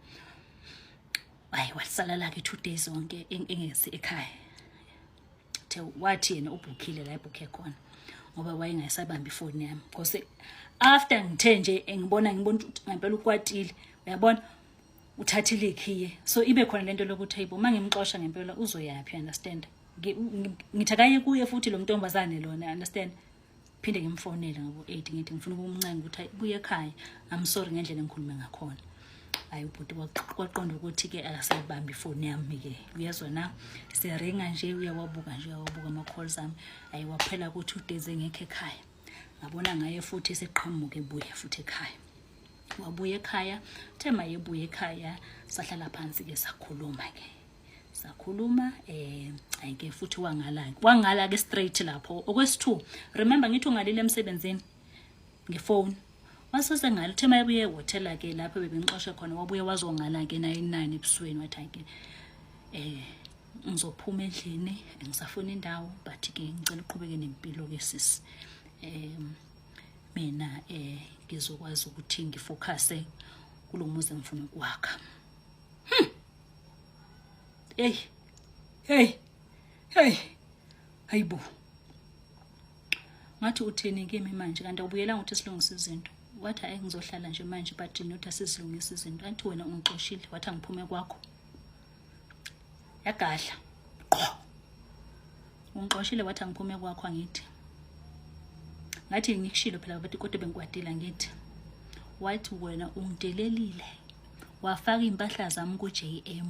Hayi, wasala la-ke 2 days zonke engezi ekhaya. The wathi yena ubhukhile la ebhukhe khona ngoba wayengayisabambi ifoni yami, because after ngithe nje ngibona ukuthi ngempela ukwatile, uyabona, uthathile ikhiye. So ibe khona lento lokuthi hayibo, uma ngimxosha ngempela uzoyaphi? Understand? Ngithi akaye kuye futhi lo ntombazane lona, understand? Phinde ngimfonele ngabo 8, ngithi ngifuna ukumncenga ukuthi hayi, buye ekhaya, I'm sorry ngendlela engikhulume ngakhona. Hayi, ubhuti kwaqonda ukuthi-ke akasayibambi ifoni yami-ke, uyezwa na? Siyaringa nje, uyawabuka nje, uyawabuka ama-calls ami. Hayi, waphela ku-2 days engekho ekhaya. Ngabona ngaye futhi eseqhamuka ebuya futhi ekhaya. Wabuya ekhaya, the mayebuya ekhaya sahlala phansi-ke, sakhuluma-ke, sakhuluma. Ayike futhi wangala, wangala ke straight lapho okwesi-2. Remember ngithi ungalile emsebenzini ngefoni, wasesengala. Uthe mayebuye ehhotela ke lapho bebengixoshe khona, wabuye wazongala ke 99 ebusweni, wathi hayi ke, ngizophuma endlini, ngisafuna indawo, but ke ngicela uqhubeke nempilo ke sisi. Mina ngizokwazi ukuthi ngifocuse kulo muzi engifuna ukwakha. Hey hey hey, hayibo, ngathi uthini kimi manje? Kanti awubuyelanga ukuthi silungise izinto? Wathi hayi, ngizohlala nje manje, but not asizilungise izinto. Anti wena ungixoshile, wathi angiphume kwakho. Yagadla qho, ungixoshile, wathi angiphume kwakho. Angithi ngathi ngikushilo phela, bathi kodwa bengikwatile. Ngithi wathi wena ungidelelile, wafaka iy'mpahla zami ku-JM,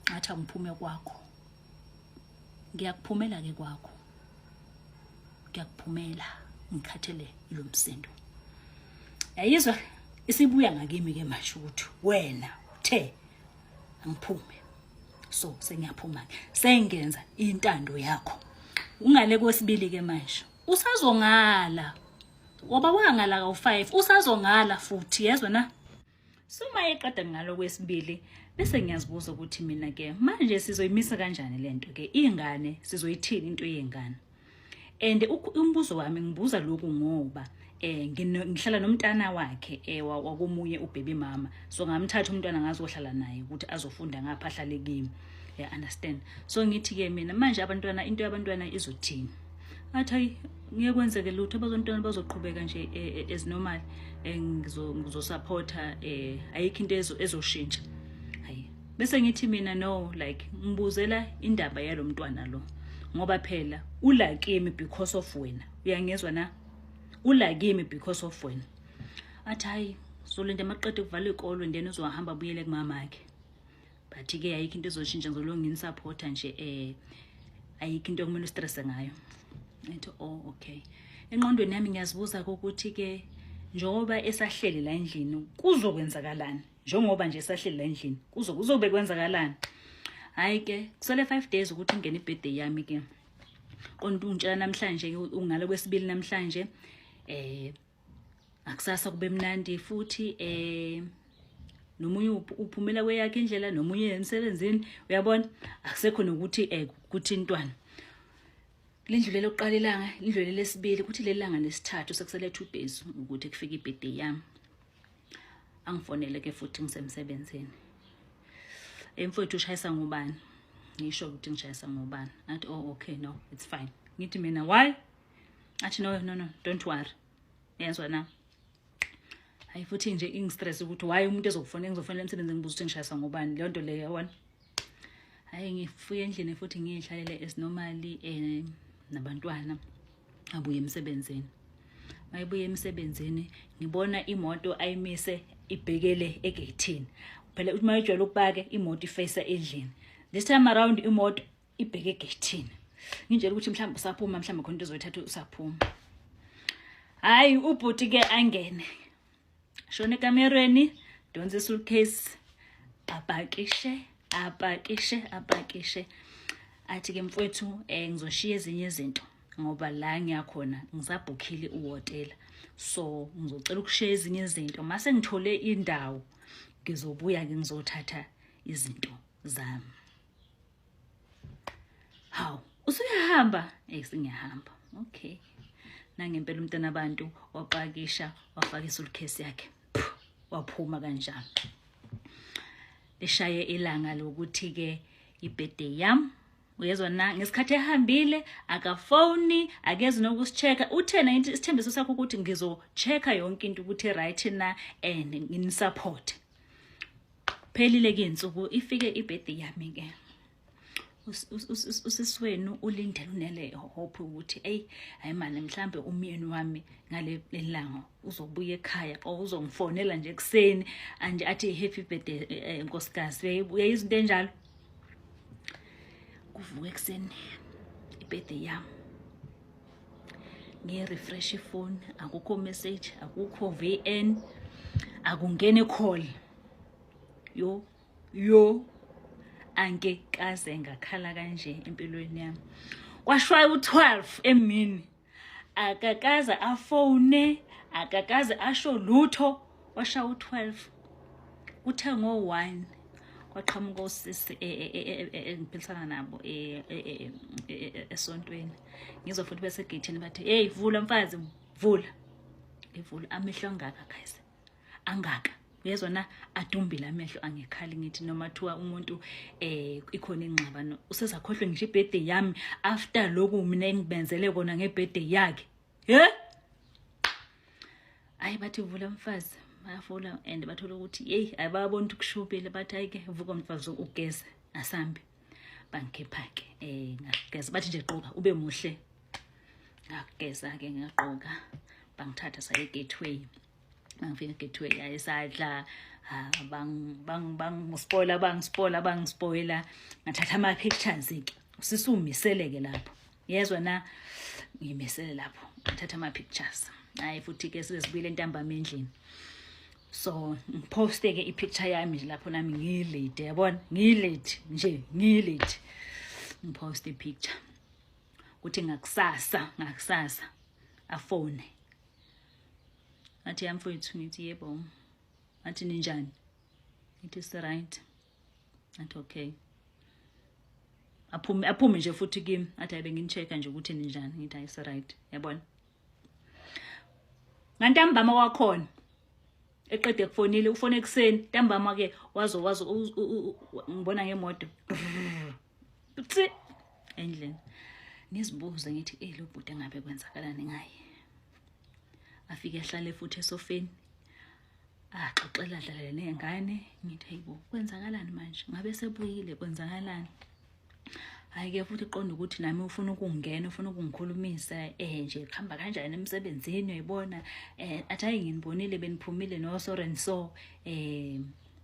ngathi angiphume kwakho. Ngiyakuphumela-ke kwakho, ngiyakuphumela, ngikhathele ilo msindo. Yayizwa isibuya ngakimi-ke manje ukuthi wena uthe angiphume, so sengiyaphuma-ke, sengenza intando yakho. Ungale kwesibili-ke manje usazongala, ngoba wangala kawu-5, usazongala futhi, yezwa na? So uma eqeda ngalo kwesibili, bese ngiyazibuza ukuthi mina ke manje sizoyimisa kanjani lento ke, ingane sizoyithini into yengane? And umbuzo wami ngibuza lokhu ngoba ngihlala nomntana wakhe wakomunye ubaby mama, so ngamthatha umntwana ngazohlala naye ukuthi azofunda ngapha, ahlale kimi, ya understand? So ngithi ke mina manje abantwana, into yabantwana izothini? Athi hayi, ngeke kwenzeke lutho, abantwana bazoqhubeka nje as normal, ngizosupporta, ayikho into ezoshintsha. Hayi, bese ngithi mina no, like ngibuzela indaba yalo mntwana lo, ngoba phela ula kimi because of wena, uyangizwa na? Ula kimi because of wena. Athi hayi, solinda maqede kuvala ikolo, then uzohamba abuyele kumamakhe, but ke ayikho into ezoshintsha, ngizolonga nginisupporta nje, ayikho into okumele ustresse ngayo. Ngithi oh okay. Engqondweni yami ngiyazibuza ukuthi ke njengoba esahleli la endlini kuzokwenzakalani, njengoba nje esahleli la endlini kuzobe kwenzakalani? Hayi ke, kusele 5 days ukuthi ingene ibirthday yami ke. Qonda ungitshela namhlanje, ungalo kwesibili namhlanje, akusasa kube mnandi futhi, nomunye uphumela kweyakhe indlela, nomunye emsebenzini, uyabona, akusekho nokuthi kuthintwana. Lindlulele ukuqala ilanga, lindlulele lesibili, kuthi leli langa lesithathu, sekusele 2 days ukuthi kufike ibirthday yami, angifonele ke futhi ngisemsebenzini. Emfowethu, ushayisa ngubani? Ngisho ukuthi ngishayisa ngubani. Athi oh okay, no, it's fine. Ngithi mina why? Athi no no no, don't worry, yezwa na? Hayi, futhi nje ingistress ukuthi why umuntu ezokufonela, ngizofonela emsebenzini ngibuza ukuthi ngishayisa ngubani, leyo nto leyo, yabona. Hayi, ngifike endlini futhi ngiyihlalele as normally nabantwana. Abuye emsebenzini, mayibuye emsebenzini ngibona imoto ayimise ibhekele egeyithini. Phela uthi mayejwayele ukupake imoto ifesa endlini, this time around imoto ibheke egeyithini. Ngintshela ukuthi mhlawumbe usaphuma, mhlawumbe khona into ezoyithatha, usaphuma. Hayi, ubhuti ke angene shona ekamerweni, donse suitcase, apakishe, apakishe, apakishe. Athi ke mfowethu, ngizoshiya ezinye izinto. Ngoba la ngiyakhona ngisabhukhile uhhotela, so ngizocela ukushiya ezinye izinto. Mase ngithole indawo ngizobuya ke ngizothatha izinto zami. Hawu, usuyahamba? Eh, sengiyahamba. Okay. Nangempela umntana abantu wapakisha, wafaka isuitcase yakhe, waphuma kanjalo. Lishaye ilanga lokuthi ke ibirthday yami, uyezwa na, ngesikhathi ehambile akafoni, akezi nokusi-check-a. Uthena into isithembiso sakho ukuthi ngizo-check-a yonke into ukuthi right na and ngini-support. Phelile ke insuku, ifike ibirthday yami ke. Usisi wenu ulindele, unele hope ukuthi ey, hayi manje mhlambe umyeni wami ngale lelanga uzobuya ekhaya or uzongifonela nje ekseni anje athi happy birthday nkosikazi. Uyayizwa into enjalo. Kuvuka ekseni ibirthday yami, ngiyi-refresh ifoni, akukho message, akukho VN, akungene call. Yo yo, anke kaze ngakhala kanje empilweni yami. Kwashaya u12 emini, akakaze afone, akakaze asho lutho. Washaya u12, kuthe ngo1 kwaqhamuka usisi engiphilisana nabo esontweni. Ngizwa futhi bese gate bathi, hey, vula mfazi, vula. Ivula, amehlo angaka guys, angaka, uyezwa na, adumbile amehlo angekhali. Ngithi noma thiwa umuntu ikhona ingxabano, usezakhohlwe ngisho ibirthday yami after lokhu mina engibenzele kona ngebirthday yakhe. He, ayi, bathi vula mfazi, bayavula and bathola ukuthi hey, ayibabona ukuthi kushubile. Bathi hayi ke, vuka mfazi ugeze, asambe. Bangikhipha ke, ngageza. Bathi nje gqoka ube muhle. Ngageza ke, ngagqoka, bangithatha saye gateway. Ngifika gateway, ayisadla, bang bang bangispoila, bangispoila, bangispoila. Ngathatha ama pictures ke, usisumiseleke lapho, yezwa na, ngimisele lapho, ngathatha ama pictures. Hayi futhi ke sesibuyile entambama endlini, so ngiposte ke ipicture yami nje lapho nami ngiyilady, yabona, ngiyilady nje, ngiyilady. Ngiposte ipicture, kuthi ngakusasa afone, athi, yamfowethu. Ngithi yebo. Athi ninjani? Ngithi si-right. Athi okay, aphume, aphume nje futhi kimi, athi ayibe ngini-check-a nje ukuthi ninjani. Ngithi hayi, si-right, yabona. Ngantambama kwakhona eqede kufonile, ufone ekuseni, ntambama ke wazo wazo ngibona ngemoto tsi endlini. Ngizibuze ngithi, eh, lo bhuti engabe kwenzakalani ngaye? Afike ahlale futhi esofeni, axoxela, dlalele ney'ngane. Ngithi hayibo, kwenzakalani manje? Ngabe sebuyile, kwenzakalani? Hhayi-ke futhi qonda ukuthi nami ufuna ukungena, ufuna ukungikhulumisa nje, kuhamba kanjani emsebenzini, uyayibona. Athi hayi, nginibonile beniphumile no so and so,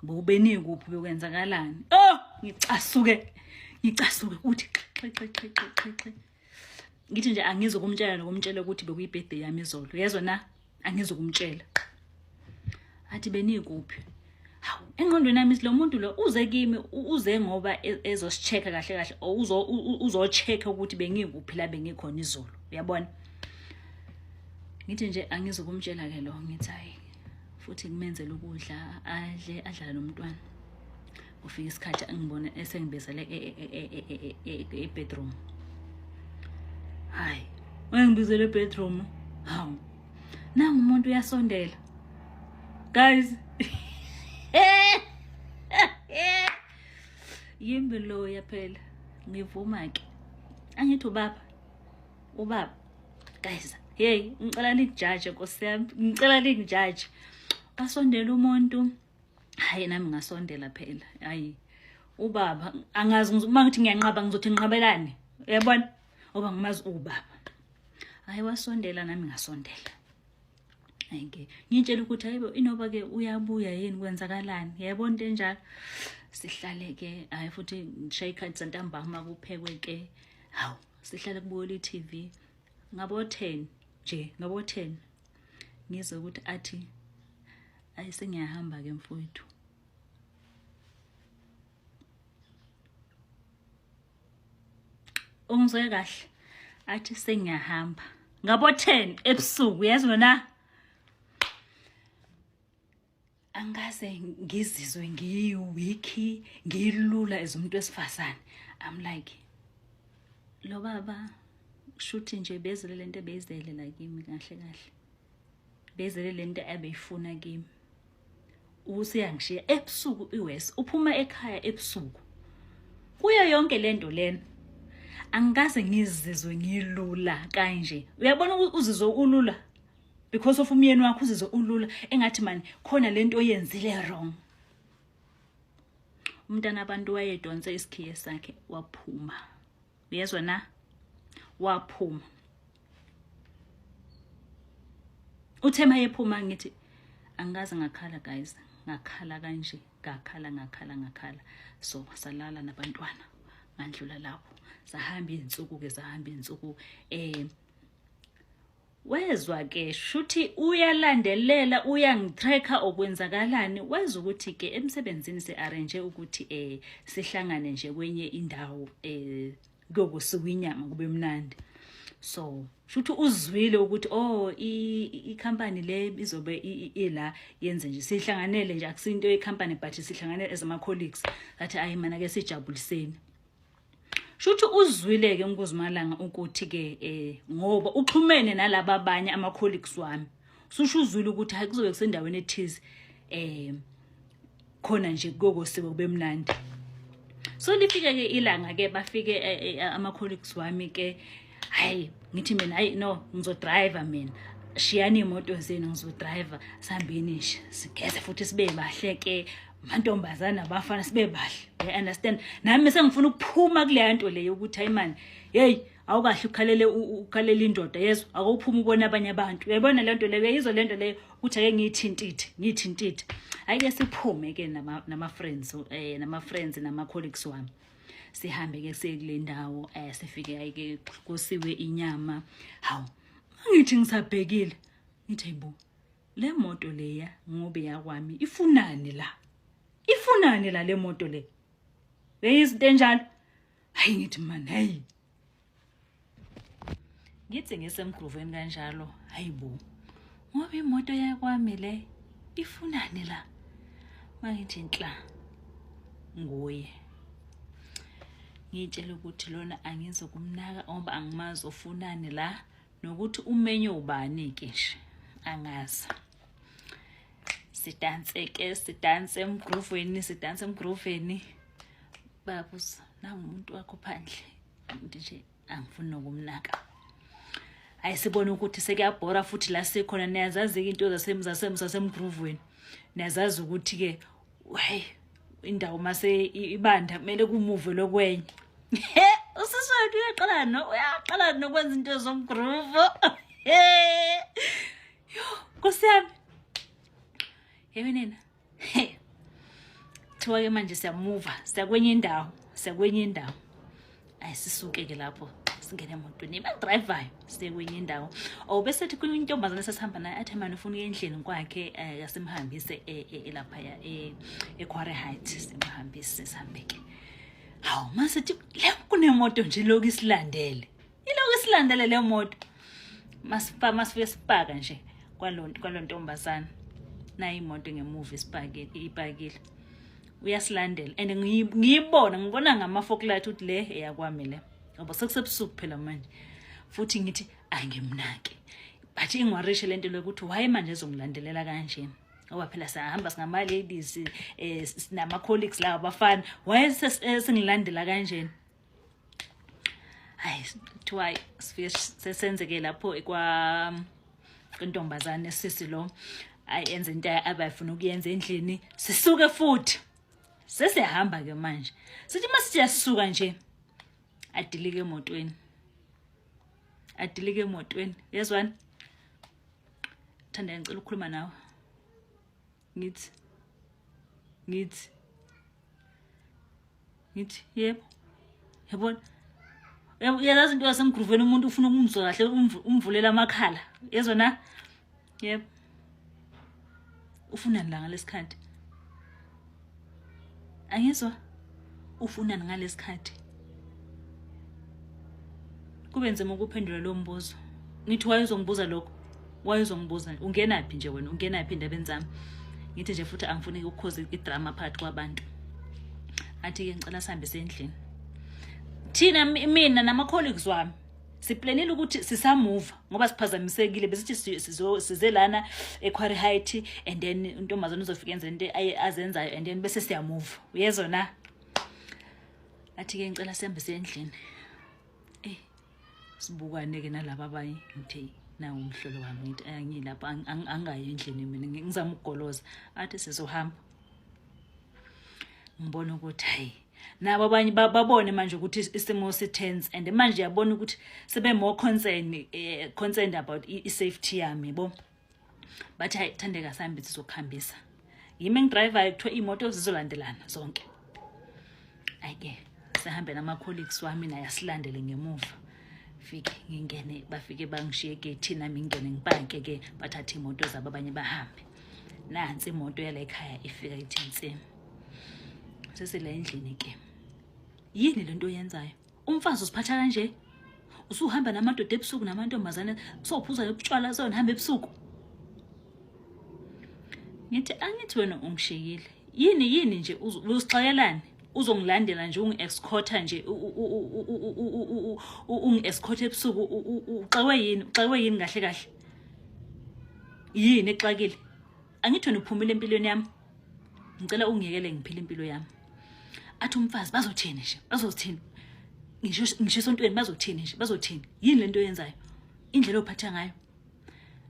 bobenikuphi, bekwenzakalani? Oh, ngicasuke, ngicasuke uthi xe xe xe xe xe xe. Ngithi nje angizokumtshela nokumtshela ukuthi bekuyi-birthday yami izolo, uyezwa na, angizokumtshela. Athi benikuphi? Hawu, engqondweni yami lo muntu lo uze kimi, uze ngoba ezosicheck-a kahle kahle, or uzo-check-a ukuthi bengikuphi la bengikhona izolo, uyabona. Ngithi nje angizokumtshela ke lo. Ngithi hayi futhi ngimenzele ukudla adle, adlale nomntwana. Kufika isikhathi angibone esengibizele e-bedroom. Hayi, wangibizele e-bedroom. Hawu, nangu umuntu uyasondela guys, yimbi loya phela. Ngivuma ke, angithi ubaba, ubaba guys. Hey, ngicela ningijaje, nkosi yami, ngicela ningijaje. Basondela umuntu, hayi nami ngasondela phela. Hayi ubaba, angazi uma ngithi ngiyanqaba ngizothi nginqabelani, uyabona, ngoba ngimazi ubaba. Hayi wasondela, nami ngasondela. Hayi ke ngitshela ukuthi hayibo, inoba ke uyabuya yini, kwenzakalani, yayibona into enjalo. Sihlale ke, hayi futhi ngishaye ikhathi santambama, kuphekwe ke. Hawu, sihlale kubukela i-TV ngabo 10 nje, ngabo 10 ngizwe ukuthi athi, ayi, sengiyahamba ke mfowethu. Ungizwe kahle? Athi sengiyahamba ngabo 10 ebusuku, yazi wena angikaze ngizizwe ngiyi-weak, ngiyilula as umuntu wesifazane. I'm like, lo baba shuthi nje bezele lento ebeyizele la kimi, kahle kahle bezele lento abeyifuna kimi. Useyangishiya ebusuku, iwes uphuma ekhaya ebusuku. Kuyo yonke lento lena angikaze ngizizwe ngilula kanje. Uyabona, uzizwe ulula because of umyeni wakho, uzizwe ulula engathi mani khona lento oyenzile wrong. Umntana abantu wayedonsa isikhiye sakhe waphuma, uyezwa na? Waphuma. Uthe mayephuma, ngithi angikaze ngakhala guys, ngakhala kanje, ngakhala, ngakhala, ngakhala. So salala nabantwana, ngandlula lapho, sahamba izinsuku ke, sahamba izinsuku. Wezwa ke shuthi uyalandelela, uyangitracker, okwenzakalani. Wezwa ukuthi ke emsebenzini se-arrange ukuthi sihlangane nje kwenye indawo, kuyokusuka inyama kube mnandi. So shuthi uzwile ukuthi oh, i-company le izobe ila yenze nje, sihlanganele nje, akusinto ye-company but sihlanganele as ama colleagues. Athi ayi mana ke sijabuliseni. Shuthi uzwile ke uNkuzimalanga ukuthi ke ngoba uxhumene nalaba abanye ama colleagues wami, susho uzwile ukuthi hayi, kuzobe kusendaweni ethize, khona nje kuyokosiwe kube mnandi. So lifike ke ilanga ke, bafike ama colleagues wami ke. Hayi, ngithi mina hayi no, ngizodriver mina, shiyani imoto zenu, ngizodriver, sihambeni nje sigeze futhi sibe bahle ke, amantombazana abafana sibe bahle, you understand? Nami sengifuna ukuphuma kuleya nto leyo ukuthi hayi man, hey, awukahle ukhalele, ukhalela indoda, yezwa? Akawuphuma ubona abanye abantu, uyayibona le nto leyo, uyayizwa le nto leyo ukuthi ake ngiyithintithe, ngiyithintithe. Ayike siphume ke nama friends, nama friends nama colleagues wami, sihambe ke siye kule ndawo. Sifike, ayike kusiwe inyama. Hawu, ngithi ngisabhekile, ngithi hayibo, le moto leya ngobe yakwami ifunani la, ifunani la le moto le? Beyizinto enjalo. Hayi, ngithi man, hey, ngithi ngisemgruveni kanjalo, hayibo, ngoba imoto yakwami le ifunani la? Mangithi nhla, nguye. Ngitshela ukuthi lona angizokumnaka ngoba angimazi ufunani la, nokuthi umenye ubani ke nje angazi. Sidanse ke, sidanse emgruveni, sidanse emgruveni. Babuza, nangumuntu wakho phandle. Nje angifuni nokumnaka. Hayi, sibone ukuthi sekuyabhora futhi la sikhona. Niyazazi-ke into zasemgruvweni, niyazazi ukuthi-ke hayi, indawo mase ibanda kumele kumuve lokwenye. Usisi wethu uyaqala no, uyaqala nokwenza into zomgroove. Yo, nkosi yami, yebo nina. Thiwa ke manje siyamuva, siya kwenye indawo, siya kwenye indawo. Ayi, sisuke ke lapho, singene emotweni ebadrivayo, siye kwenye indawo. Oh, bese thi kwenye intombazane sesihamba naye, athi manje ufuna ukuya endlini kwakhe, yasimhambise laphaya eQuarry Height. Simhambise, sihambe ke. Hawu, mase thi le kunemoto nje lokhu isilandele, ilokhu isilandele le moto. Masifa masifike sipaka nje kwalo ntombazana, nayo imoto ngemuva isipakile, ipakile, uyasilandela. And ngiyibona, ngibona ngama-fog light ukuthi le eyakwami le, ngoba sekusebusuku phela manje. Futhi ngithi angimnaki, but ingiwarishe lento lokuthi why manje ezongilandelela kanje, ngoba phela siyahamba singama-ladies, sinama-colleagues lawa abafana, why sengilandela kanjena? Hayi, kuthiwa sifike sesenzeke lapho kwa intombazane, sisi lo ayi enze into abayifuna ukuyenza endlini. Sisuke futhi sesiyahamba ke manje. Sithi mase siyasuka nje, adilike emotweni, adilike emotweni, yezwani? Thanda, ngicela ukukhuluma nawe. Ngithi yebo. Yabona, uyazazi into yasemgruveni, umuntu ufuna ukumzwa kahle, umvulela amakhala, yezwa na? Yebo. Ufunani la ngalesikhathi? Angizwa, ufunani ngalesikhathi? Kube nzima ukuphendula lo mbuzo. Ngithi wayezongibuza lokho, wayezongibuza ungenaphi nje wena, ungenaphi endabeni zami. Ngithi nje futhi angifuni ukukhoza idrama phakathi kwabantu. Athi-ke ngicela sihambe sendlini. Thina mina nama-colleagues wami siplanile ukuthi sisamuva ngoba siphazamisekile, besithi size lana eQuarry Height and then untombazane uzofika enze into azenzayo and then bese siyamuva, uyezwa na? Athi-ke ngicela sihambe siye endlini. Sibukane-ke nalaba abanye, ngithi nawu umhlolo wami, ngithi angilapho, angayi endlini mina, ngizama ukugoloza. Athi sizohamba. Ngibona ukuthi hayi, nabo abanye babone manje ukuthi isimo si-tense and manje yabona ukuthi sebe more concerned about i-safety yami, yabo. Bathi hayi Thandeka, sihambe sizokuhambisa. Yimi engidrivayo, kuthiwa iy'moto zizolandelana zonke. Hhayi-ke sihambe nama-colleagues wami naye asilandele ngemuva. Fike ngingene, bafike bangishiye egeyithini, nami ngingene ngipanke-ke, bathathe iy'moto zabo abanye bahambe. Nansi imoto yala ekhaya ifika ithi nsi. Sesila endlini-ke. Yini lento oyenzayo? Umfazi uziphatha kanje? Usuhamba namadoda ebusuku namantombazane, sowuphuza utshwala, sewunihamba ebusuku. Ngithi angithi wena ungishiyile. Yini yini nje uzixakelani? Uzongilandela nje, ungi-escorta nje, ungi-escorta ebusuku, uxakwe yini? Uxakwe yini kahle kahle? Yini exakile? Angithi wena uphumile empilweni yami. Ngicela ungiyekele ngiphile impilo yami. Athi umfazi bazothini nje? Bazothini? Ngisho esontweni bazothini nje? Bazothini? Yini lento oyenzayo? Indlela ophatha ngayo.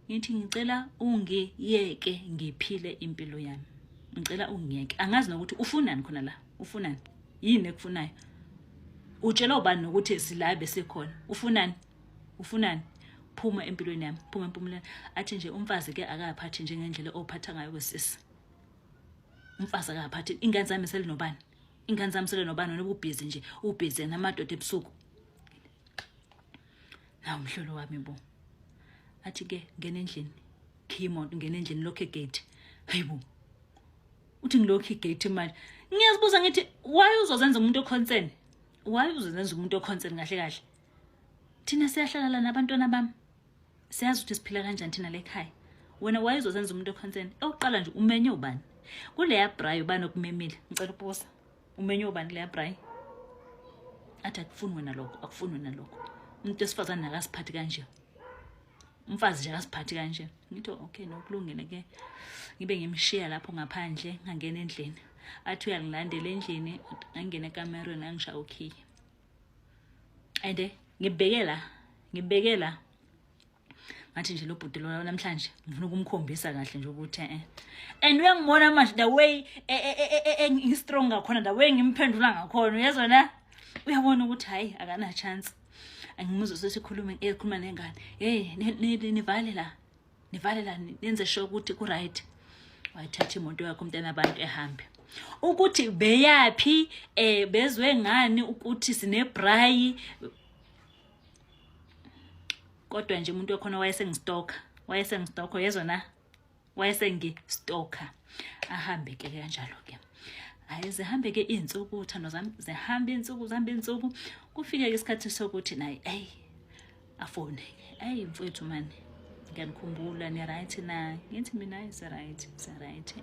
Ngithi ngicela ungiyeke ngiphile impilo yami. Ngicela ungiyeke. Angazi nokuthi ufunani khona la. Ufunani? Yini ekufunayo? Utshela ubani nokuthi sila besikhona? Ufunani? Ufunani? Phuma empilweni yami, phuma empumulweni. Athi nje umfazi ke akaphathi njengendlela ophatha ngayo kwesisi. Umfazi akaphathi, ingane zami selinobani? Ingane zami selinobani? Wena ubusy nje, ubusy namadoda ebusuku. Nawu umhlolo wami bo. Athi ke ngena endlini, khiya imoto, ngena endlini, lokho egate. Hayibo. Uthi ngilokhu igate manje. Ngiyazibuza ngithi why uzozenza umuntu oconcern? Why uzozenza umuntu oconcern kahle kahle? Thina siyahlala la nabantwana bami. Siyazi ukuthi siphila kanjani thina la ekhaya. Wena why uzozenza umuntu oconcern? Oqala nje umenye ubani? Kuleya braai ubani okumemile? Ngicela ukubuza. Umenye ubani kuleya braai? Athi akufuni wena lokho, akufuni wena lokho. Umuntu wesifazane akasiphathi kanje. Umfazi nje akasiphathi kanje. Ngithi okay, nokulungile ke. Ngibe ngimshiya lapho ngaphandle, ngangena endlini. Athi uyangilandela endlini, ngangena ekamerweni angishaya ukhiye. And ngibhekela ngathi nje lo bhuti lo namhlanje ngifuna ukumkhombisa kahle nje ukuthi and uyangibona manje the way ngi-strong ngakhona, the way ngimphendula ngakhona, uyezwa na? Uyabona ukuthi hayi akana chance. Angimuzwe sesikhuluma, ekhuluma nengane, hey nivale la, nivale la, nenze sure ukuthi ku right. Wayithatha imoto yakho umntana abantu ehambe. Ukuthi beyaphi, bezwe ngani ukuthi sinebraai. Kodwa nje umuntu wakhona wayesengistalker, wayesengistalker, uyezwa na? Wayesengistalker. Ahambe ke kanjalo ke. Hayi zihambe ke izinsuku, thando zami, zihambe izinsuku, zihambe izinsuku. Kufike ke isikhathi sokuthi naye hey afone. Hey mfowethu mani, ngiyanikhumbula ni right na? Ngithi mina is right, is right.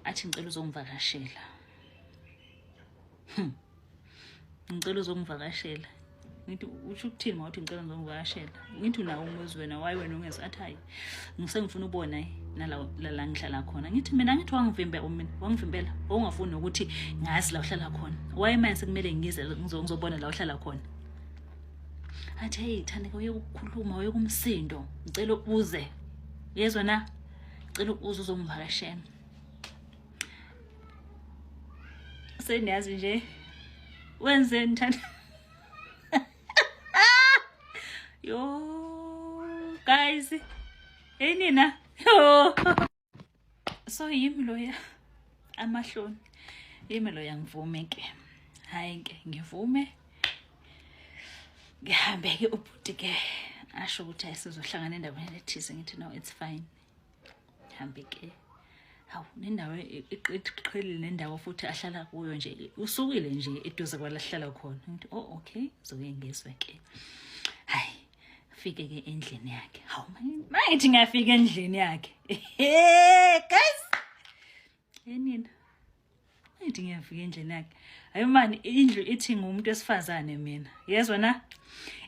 Athi ngicela uzongivakashela. Ngicela uzongivakashela. Ngithi usho ukuthini mawuthi ngicela ngizongivakashela? Ngithi unawo umuzi wena, why wena ungezwa? Athi hayi, ngisengifuna ubona nala la ngihlala khona. Ngithi mina ngithi wangivimba mina, wangivimbela, ongafuni ukuthi ngazi la uhlala khona. Why manje sekumele ngize ngizobona la uhlala khona? Athi hey Thandeka, uye ukukhuluma, uye kumsindo, ngicela uze. Uyezwa na? Ngicela uze uzongivakashela. Seniyazi nje wenzeni Thanda? Yo guys, hey nina, yo so yimi loya amahloni, yimi loya. Ngivume ke, hayi ke ngivume, ngihambe ke. Ubhuti ke asho ukuthi ayisizohlangana endaweni ethize. Ngithi no, it's fine, ngihambe ke. Hawu, nendawo iqhelile nendawo futhi ahlala kuyo nje, usukile nje eduze kwala ahlala khona. Ngithi, oh okay, zoke ngizwe ke. Hayi, fike ke endlini yakhe. Hawu, mangithi ngiyafika endlini yakhe. Hey guys, enina ngithi ngiyafika endlini yakhe. Hayi mani, indlu ithi ngumuntu wesifazane mina, yezwa na,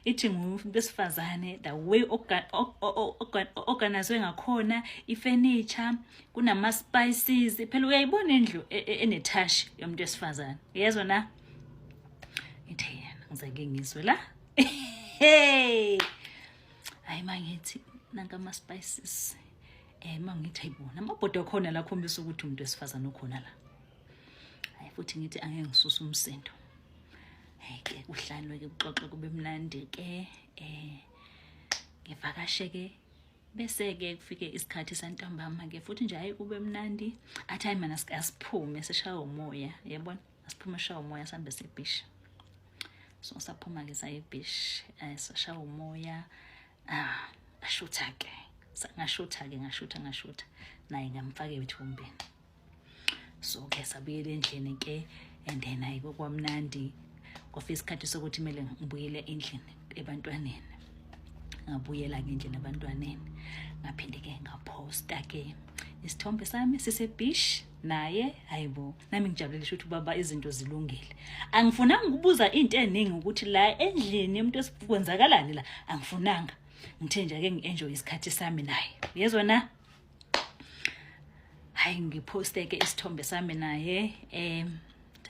ithi ngumuntu wesifazane, the way organizwe ngakhona, ifurniture, kunama spices phela, uyayibona indlu ene-touch yomuntu wesifazane, yezwa na. Ngithe yena ngizake ngizwe la. Hey, hayi, mangithi nanka ama spices, mangithi ayibona amabhodo akhona la khombisa ukuthi umuntu wesifazane ukhona la. Hayi, futhi ngithi angeke ngisuse umsindo. Hey ke, kuhlalwe ke, kuxoxe, kube mnandi ke, ngivakashe ke, bese ke kufike isikhathi santambama ke futhi nje, hayi, kube mnandi. Athi, hayi mana, asiphume sishaye umoya, yabona, asiphume sishaye umoya, sihambe sebhishi. So saphuma ke, saye ebeach, sashaya umoya, ah, ashutha ke, ngashutha ke, ngashutha, ngashutha naye, ngamfaka ethombeni. So ke sabuyela endlini ke, and then hayi, kwamnandi. Kwafika isikhathi sokuthi kumele ngibuyele endlini ebantwaneni. Ngabuyela ke endlini ebantwaneni, ngaphinde ke ngaphosta ke isithombe sami sise-beach naye. Hayibo, nami ngijabulele ukuthi ubaba izinto zilungile. Angifunanga ukubuza into eningi ukuthi la endlini umuntu kwenzakalani la, angifunanga. Ngithe nje ake ngi-enjoy isikhathi sami naye, uyezwa na. Hayi, ngiphoste ke isithombe sami naye.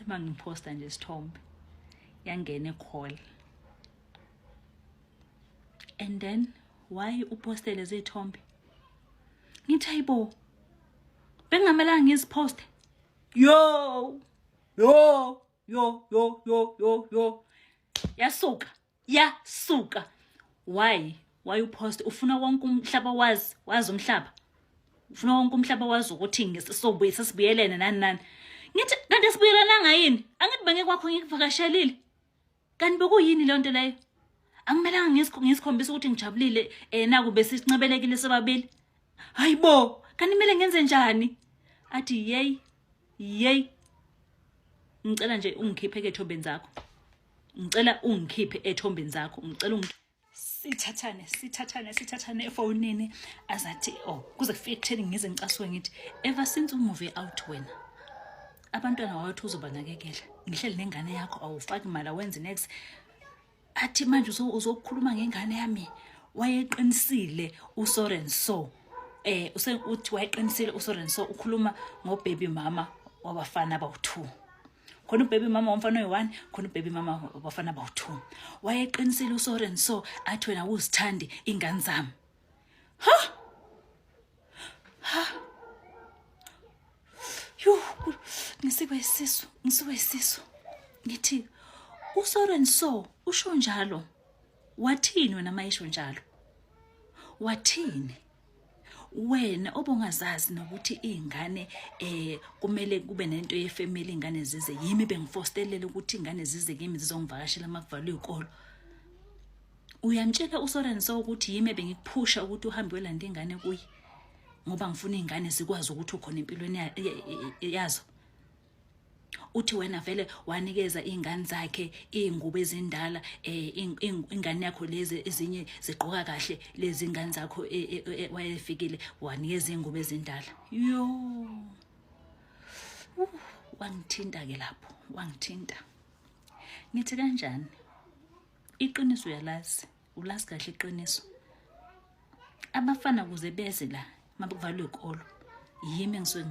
Uma ngiphosta nje isithombe, yangena i-call, and then, "Why upostele lezi thombe?" Ngithi, hayibo, bengamelanga ngiziphoste? Yo yo yo yo yo yo yo, yasuka, yasuka. Why upost? Ufuna wonke umhlaba wazi, wazi umhlaba, ufuna wonke umhlaba wazi ukuthi sobuye sesibuyelene, nani nani. Ngithi, kanti sibuyelananga yini? Angithi bengekwakho, ngikuvakashelile, kanti bekuyini leyo nto leyo? Akumelanga ngisikhombise ukuthi ngijabulile, naku besincebelekile sobabili? Hayibo, kanti kumele ngenze njani? Athi, yey yey, ngicela nje ungikhiphe ke ethombeni zakho, ngicela ungikhiphe ethombeni zakho, ngicela sithathane, sithathane, sithathane efonini. Azathi, oh, kuze kufike ekutheni ngize ngicasuke, ngithi, ever since u-move out wena, abantwana wawathi uzobanakekela, ngihleli nengane yakho, awufaki imali, awenzi next. Athi, manje uzokhuluma ngengane yami? Wayeqinisile uSoren, so use uthi wayeqinisile uSoren, so ukhuluma ngobaby mama wabafana abawu2. Khona ubaby mama womfana oyi-1, khona ubaby mama wabafana abawu-2. Wayeqinisile uSoren, so athi wena awuzithandi ingane zami. Ha ha, yu, ngisikwe isisu, ngisikwe isisu. Ngithi, uSoren so usho njalo, wathini wena mayisho njalo? Wathini wena obongazazi nokuthi izingane kumele kube nento yefamily, ingane zize yimi? Bengifostelela ukuthi ingane zize kimi, zizongivakashela makuvalwe izikolo. Uyamtshela uSoren so ukuthi yimi bengikuphusha ukuthi uhambe uyolanda ingane kuye, ngoba ngifuna izingane zikwazi ukuthi ukhona empilweni yazo. Uthi wena vele wanikeza iy'ngane zakhe iy'ngubo ezindala, ingane yakho lezi ezinye zigqoka kahle, lezi ingane zakho wayefikile wanikeza iy'ngubo ezindala. Yo, wangithinta-ke lapho, wangithinta. Ngithi, kanjani? Iqiniso uyalazi, ulazi kahle iqiniso. Abafana kuze beze la makuvalwe ikolo, yimi engisuke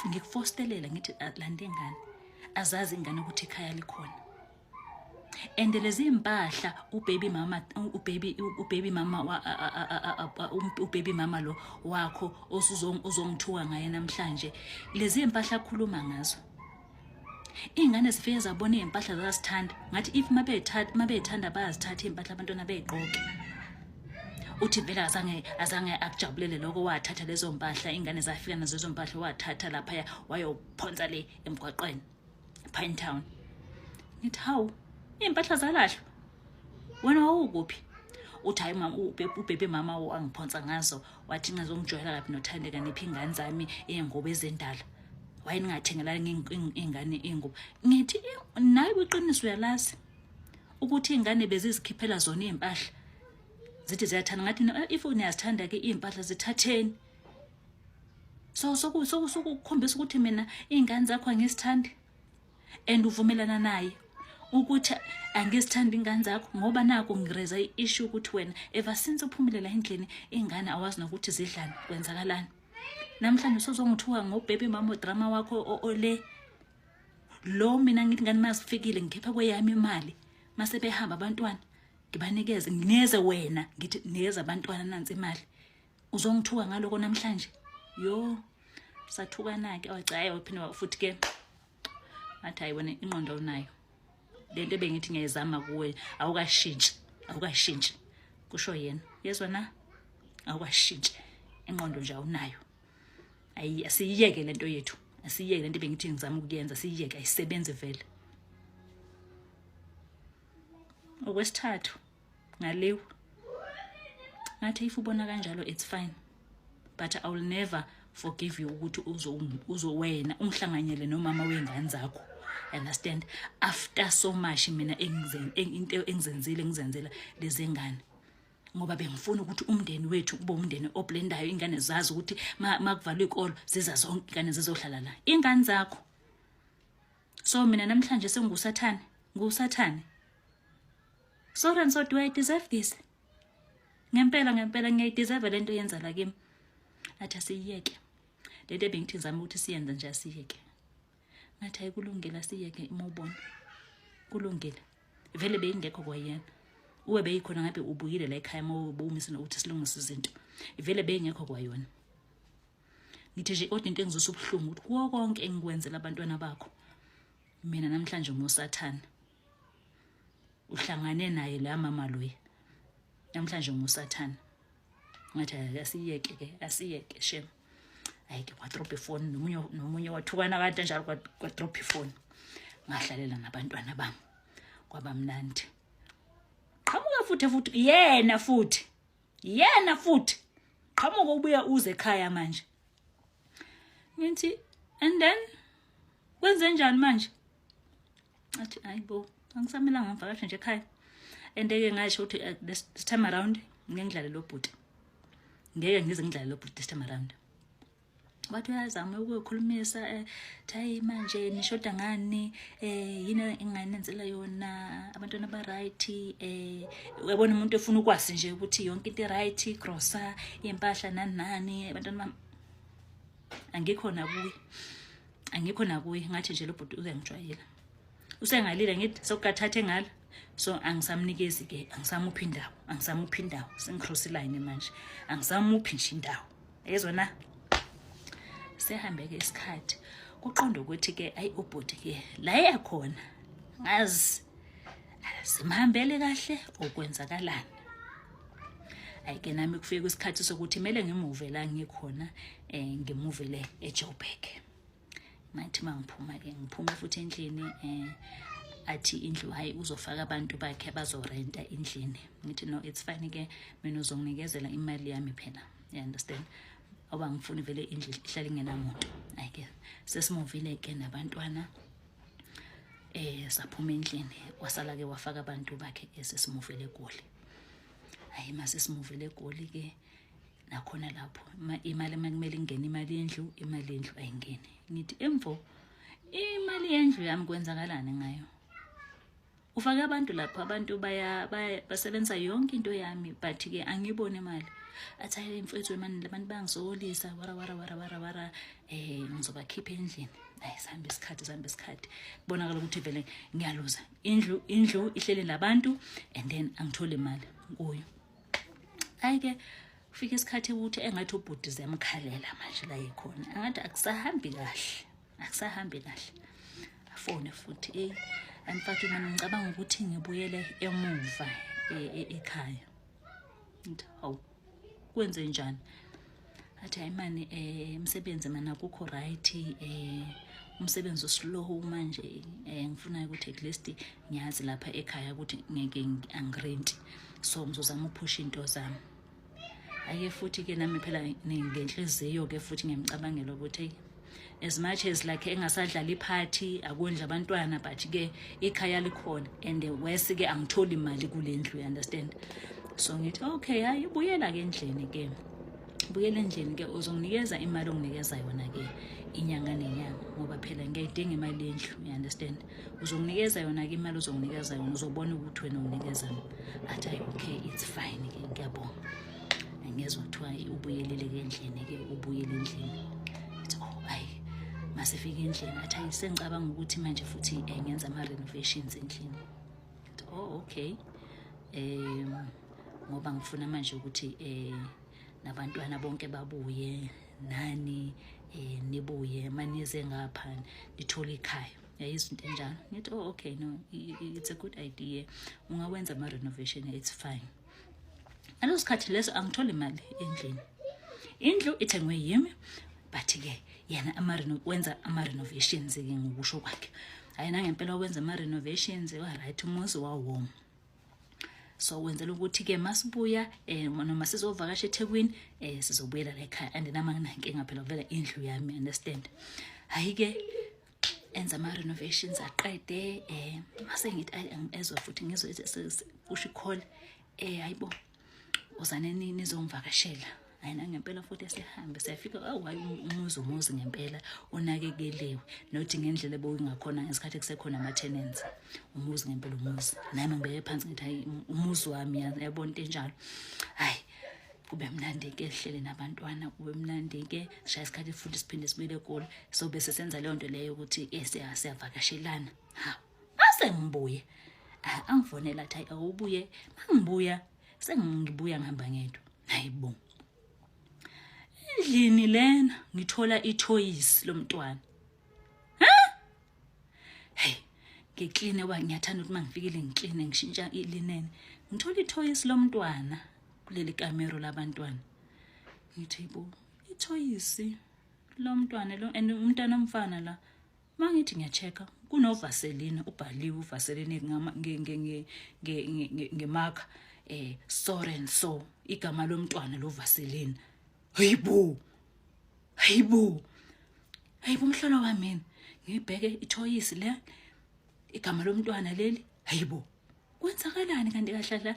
ngikufostelela, ngithi landa ingane, azazi ingane ukuthi ikhaya likhona. And lezi impahla ubaby mama, ubaby mama, ubaby mama lo wakho osuzongithuka ngaye namhlanje, lezi impahla akhuluma ngazo, iy'ngane zifike zabona iy'mpahla, zazithanda. Ngathi if mabeyithanda bayazithatha iy'mpahla, abantwana bey'gqoke. Uthi vele azange akujabulele lokho, wathatha lezo mpahla, ingane zafika nazo lezo mpahla, wathatha laphaya wayophonsa le emgwaqweni Pinetown. Ngithi, hawu, iy'mpahla zalahlwa, wena wawukuphi? Uthi hayi mama, ubhebe mama angiphonsa ngazo, wathi ngizongijwayela kabi noThandeka, niphi ingane zami iy'ngubo ezindala, waye ningathengelani iy'ngane iy'ngubo. Ngithi naye kwiqiniso uyalazi ukuthi iy'ngane bezizikhiphela zona iy'mpahla, zithi ziyathanda. Ngathi if niyazithanda-ke iy'mpahla zithatheni. So sokukhombisa ukuthi mina iy'ngane zakho angizithandi, and uvumelana naye ukuthi angizithandi ingane zakho, ngoba naku ngireza i-issue ukuthi wena ever since uphumile la endlini iy'ngane awazi nokuthi zidlani, kwenzakalani. Namhlanje usuzongithuka ngobhebi mama drama wakho ole lo. Mina ngithi ngani masifikile ngikhipha kweyami imali, mase behamba abantwana ngibanikeze, nginikeze wena, ngithi nikeza abantwana nansi imali, uzongithuka ngaloko namhlanje. Yo, sathukana-ke. Waca hayi, waphinde futhi-ke ngathi hayi wena ingqondo awunayo, lento ebengithi ngiyayizama kuwe awukashintshi, awukashintshi, kusho yena. Yezwa na, awukashintshi, ingqondo nje awunayo. Ayi, asiyiyeke lento yethu, asiyiyeke lento ebengithi ngizama ukuyenza, asiyiyeke, ayisebenzi vele. Okwesithathu ngaliwa, ngathi if ubona kanjalo it's fine, but I will never forgive you ukuthi uzo wena ungihlanganyele nomama wey'ngane zakho, understand, after so much mina into engizenzile, ngizenzela lezi ngane, ngoba bengifuna ukuthi umndeni wethu kube umndeni oblendayo, ingane zazi ukuthi makuvalwe ikolo ziza zonke ingane zizohlala la, ingane zakho. So mina namhlanje sengusathane, ngusathane. Sorry, and so do I deserve this? Ngempela ngempela ngiyayideserve lento yenza la kimi? Athi asiyiyeke lento ebengithi ngizama ukuthi siyenze nje, asiyeke. Ngathi hayi kulungile, asiyeke uma ubona kulungile. Vele beyingekho kwayena, uwe beyikhona ngabe ubuyile la ekhaya uma ubumise nokuthi silungise izinto, vele beyingekho kwayona. Ngithi nje kodwa into engizwisa ubuhlungu ukuthi kuwo konke engikwenzela abantwana bakho, mina namhlanje ngusathane, uhlangane naye la mama loya, namhlanje ngusathane. Ngathi asiyeke ke, asiyeke shem. Hayi ke, kwadrop ifoni, nomunye nomunye wathukana kanti njalo, kwadrop ifoni. Ngahlalela nabantwana bami, kwaba mnandi. Qhamuka futhi futhi yena, futhi yena futhi qhamuka ubuya uze ekhaya manje. Ngithi and then kwenze njani manje? Athi hayi bo, angisamelanga ngivakashe nje ekhaya. And-ke ngasho ukuthi this time around ngeke ngidlale lo bhuti, ngeke ngize ngidlale lo bhuti this time around. Wathi uyazama ukuyikhulumisa, hayi manje nishoda ngani, yini enganenzela yona, abantwana ba-right? Uyabona umuntu efuna ukwazi nje ukuthi yonke into i-right, grosa, iy'mpahla, nani nani, abantwana bami. Angikho nakuye, angikho nakuye. Ngathi nje lo bhuti uzangijwayela, usengalile, ngithi sokukathatha engala, so angisamnikezi ke, angisamuphi indawo, angisamuphi indawo. Sengicross line manje, angisamuphi nje indawo, yezwa na. Sehambe-ke isikhathi, kuqonda ukuthi-ke ayi ubhuti ke la eyakhona ngazi simhambele kahle okwenzakalani. Ayike nami kufike isikhathi sokuthi kumele ngimuve la ngikhona, ngimuvele eJoburg. Ngathi mangiphuma ke, ngiphume futhi endlini, athi indlu hayi uzofaka abantu bakhe abazorenta endlini. Ngithi no, it's fine ke, mina uzonginikezela imali yami phela, you understand, awuba ngifuni vele indlu ihlale ingenamuntu. Ayike sesimuvile ke nabantwana, saphuma endlini, wasala ke wafaka abantu bakhe ke, sesimuvele eGoli. Hayi mase simuvele eGoli ke, nakhona lapho imali makumele ingene imali yendlu, imali yendlu ayingeni. Ngithi emvo imali yendlu yami kwenzakalani ngayo? Ufake abantu lapho, abantu baya basebenzisa yonke into yami, but ke angiyiboni imali. Athi hayi mfethu mani, labantu bangisokolisa, wara wara wara wara wara, ngizobakhipha endlini. Hayi sihambe isikhathi, sihambe isikhathi, kubonakala ukuthi vele ngiyaluza indlu, indlu ihleli nabantu and then angitholi imali kuyo. Hayi ke kufika isikhathi ukuthi engathi ubhuti ziyamkhalela manje la yikhona, angathi akusahambi kahle, akusahambi kahle. Afone futhi, hey mfethu mina ngicabanga ukuthi ngibuyele emuva ekhaya. Ngithi hawu, kwenze njani? Athi hayi mani, umsebenzi mana akukho right, Umsebenzi uslow manje. Ngifuna ukuthi at least ngiyazi lapha ekhaya ukuthi ngeke angirenti, so ngizozama ukuphusha into zami. Ake futhi ke nami phela ngenhliziyo ke futhi ngiyamcabangela ukuthi hey, as much as like engasadlala iphathi, akondla abantwana, but ke ikhaya likhona and wese ke angitholi imali kule ndlu, you understand? So ngithi okay, hayi, buyela ke endlini ke, buyela endlini ke, uzonginikeza imali onginikeza yona ke inyanga nenyanga, ngoba phela ngiyayidinga imali yendlu, you understand? Uzonginikeza yona ke imali uzonginikeza yona, uzobona ukuthi wena unginikeza. Athi hayi, okay, it's fine ke, ngiyabonga. Ngezwa kuthiwa ubuyelele ke endlini ke, ubuyele endlini. Ithi oh hayi, masefika endlini athi hayi, sengicabanga ukuthi manje futhi ngenza ama-renovations endlini. Ngithi, oh okay, ngoba ngifuna manje ukuthi nabantwana bonke babuye nani, nibuye manize ngapha, nithole ikhaya, yayizwa into enjalo. Ngithi oh okay, no, it's a good idea, ungawenza ama-renovation, it's fine. Ngaleso sikhathi leso angitholi imali endlini, indlu ithengwe yimi, but-ke yena wenza ama-renovations-ke ngokusho kwakhe. Hhayi, nangempela wenza ama-renovations, wa-right, umuzi wawoma. So wenzela ukuthi-ke masibuya noma sizovakasha eThekwini, sizobuyela la ekhaya and nami anginankinga phela, vele indlu yami, understand? Hhayi-ke, enza ama-renovations aqede. Mase ngithi ayi, ezwa futhi ngizwe kusho i-call, hayibo, uzane nizongivakashela. Hayi, nangempela futhi sihambe, siyafika. Awu hayi, umuzi ngempela onakekeliwe, nothi ngendlela ebowingakhona ngesikhathi kusekhona ama-tenants. Umuzi ngempela umuzi, nami ngibeke phansi ngithi hayi, umuzi wami, yabona into enjalo. Hayi, kube mnandi-ke, sihlele nabantwana, kube mnandi-ke, sishaya isikhathi futhi siphinde sibuyele eGoli. So bese senza leyo nto leyo ukuthi siyavakashelana. Hawu, ase ngibuye, ah, angifonela athi hayi, awubuye. Mangibuya, sengibuya ngihamba ngedwa, hayi bo, endlini lena ngithola ithoyisi lomntwana. Hey, ngikline wa, ngiyathanda ukuthi mangifikile ngikline, ngishintsha ilineni, ngithola ithoyisi lomntwana kuleli kamero labantwana. Ngithi bo, ithoyisi lomntwana lo and umntwana omfana la. Mangithi ngiya-check-a, kunovaseline, ubhaliwe uvaseline ngemarker, so and so, igama lomntwana lo vaseline. Hayibo, hayibo, hayibo, umhlolo wami mina ngibheke ithoyisi le, igama lomntwana leli. Hayibo, kwenzakalani kanti kahlahla?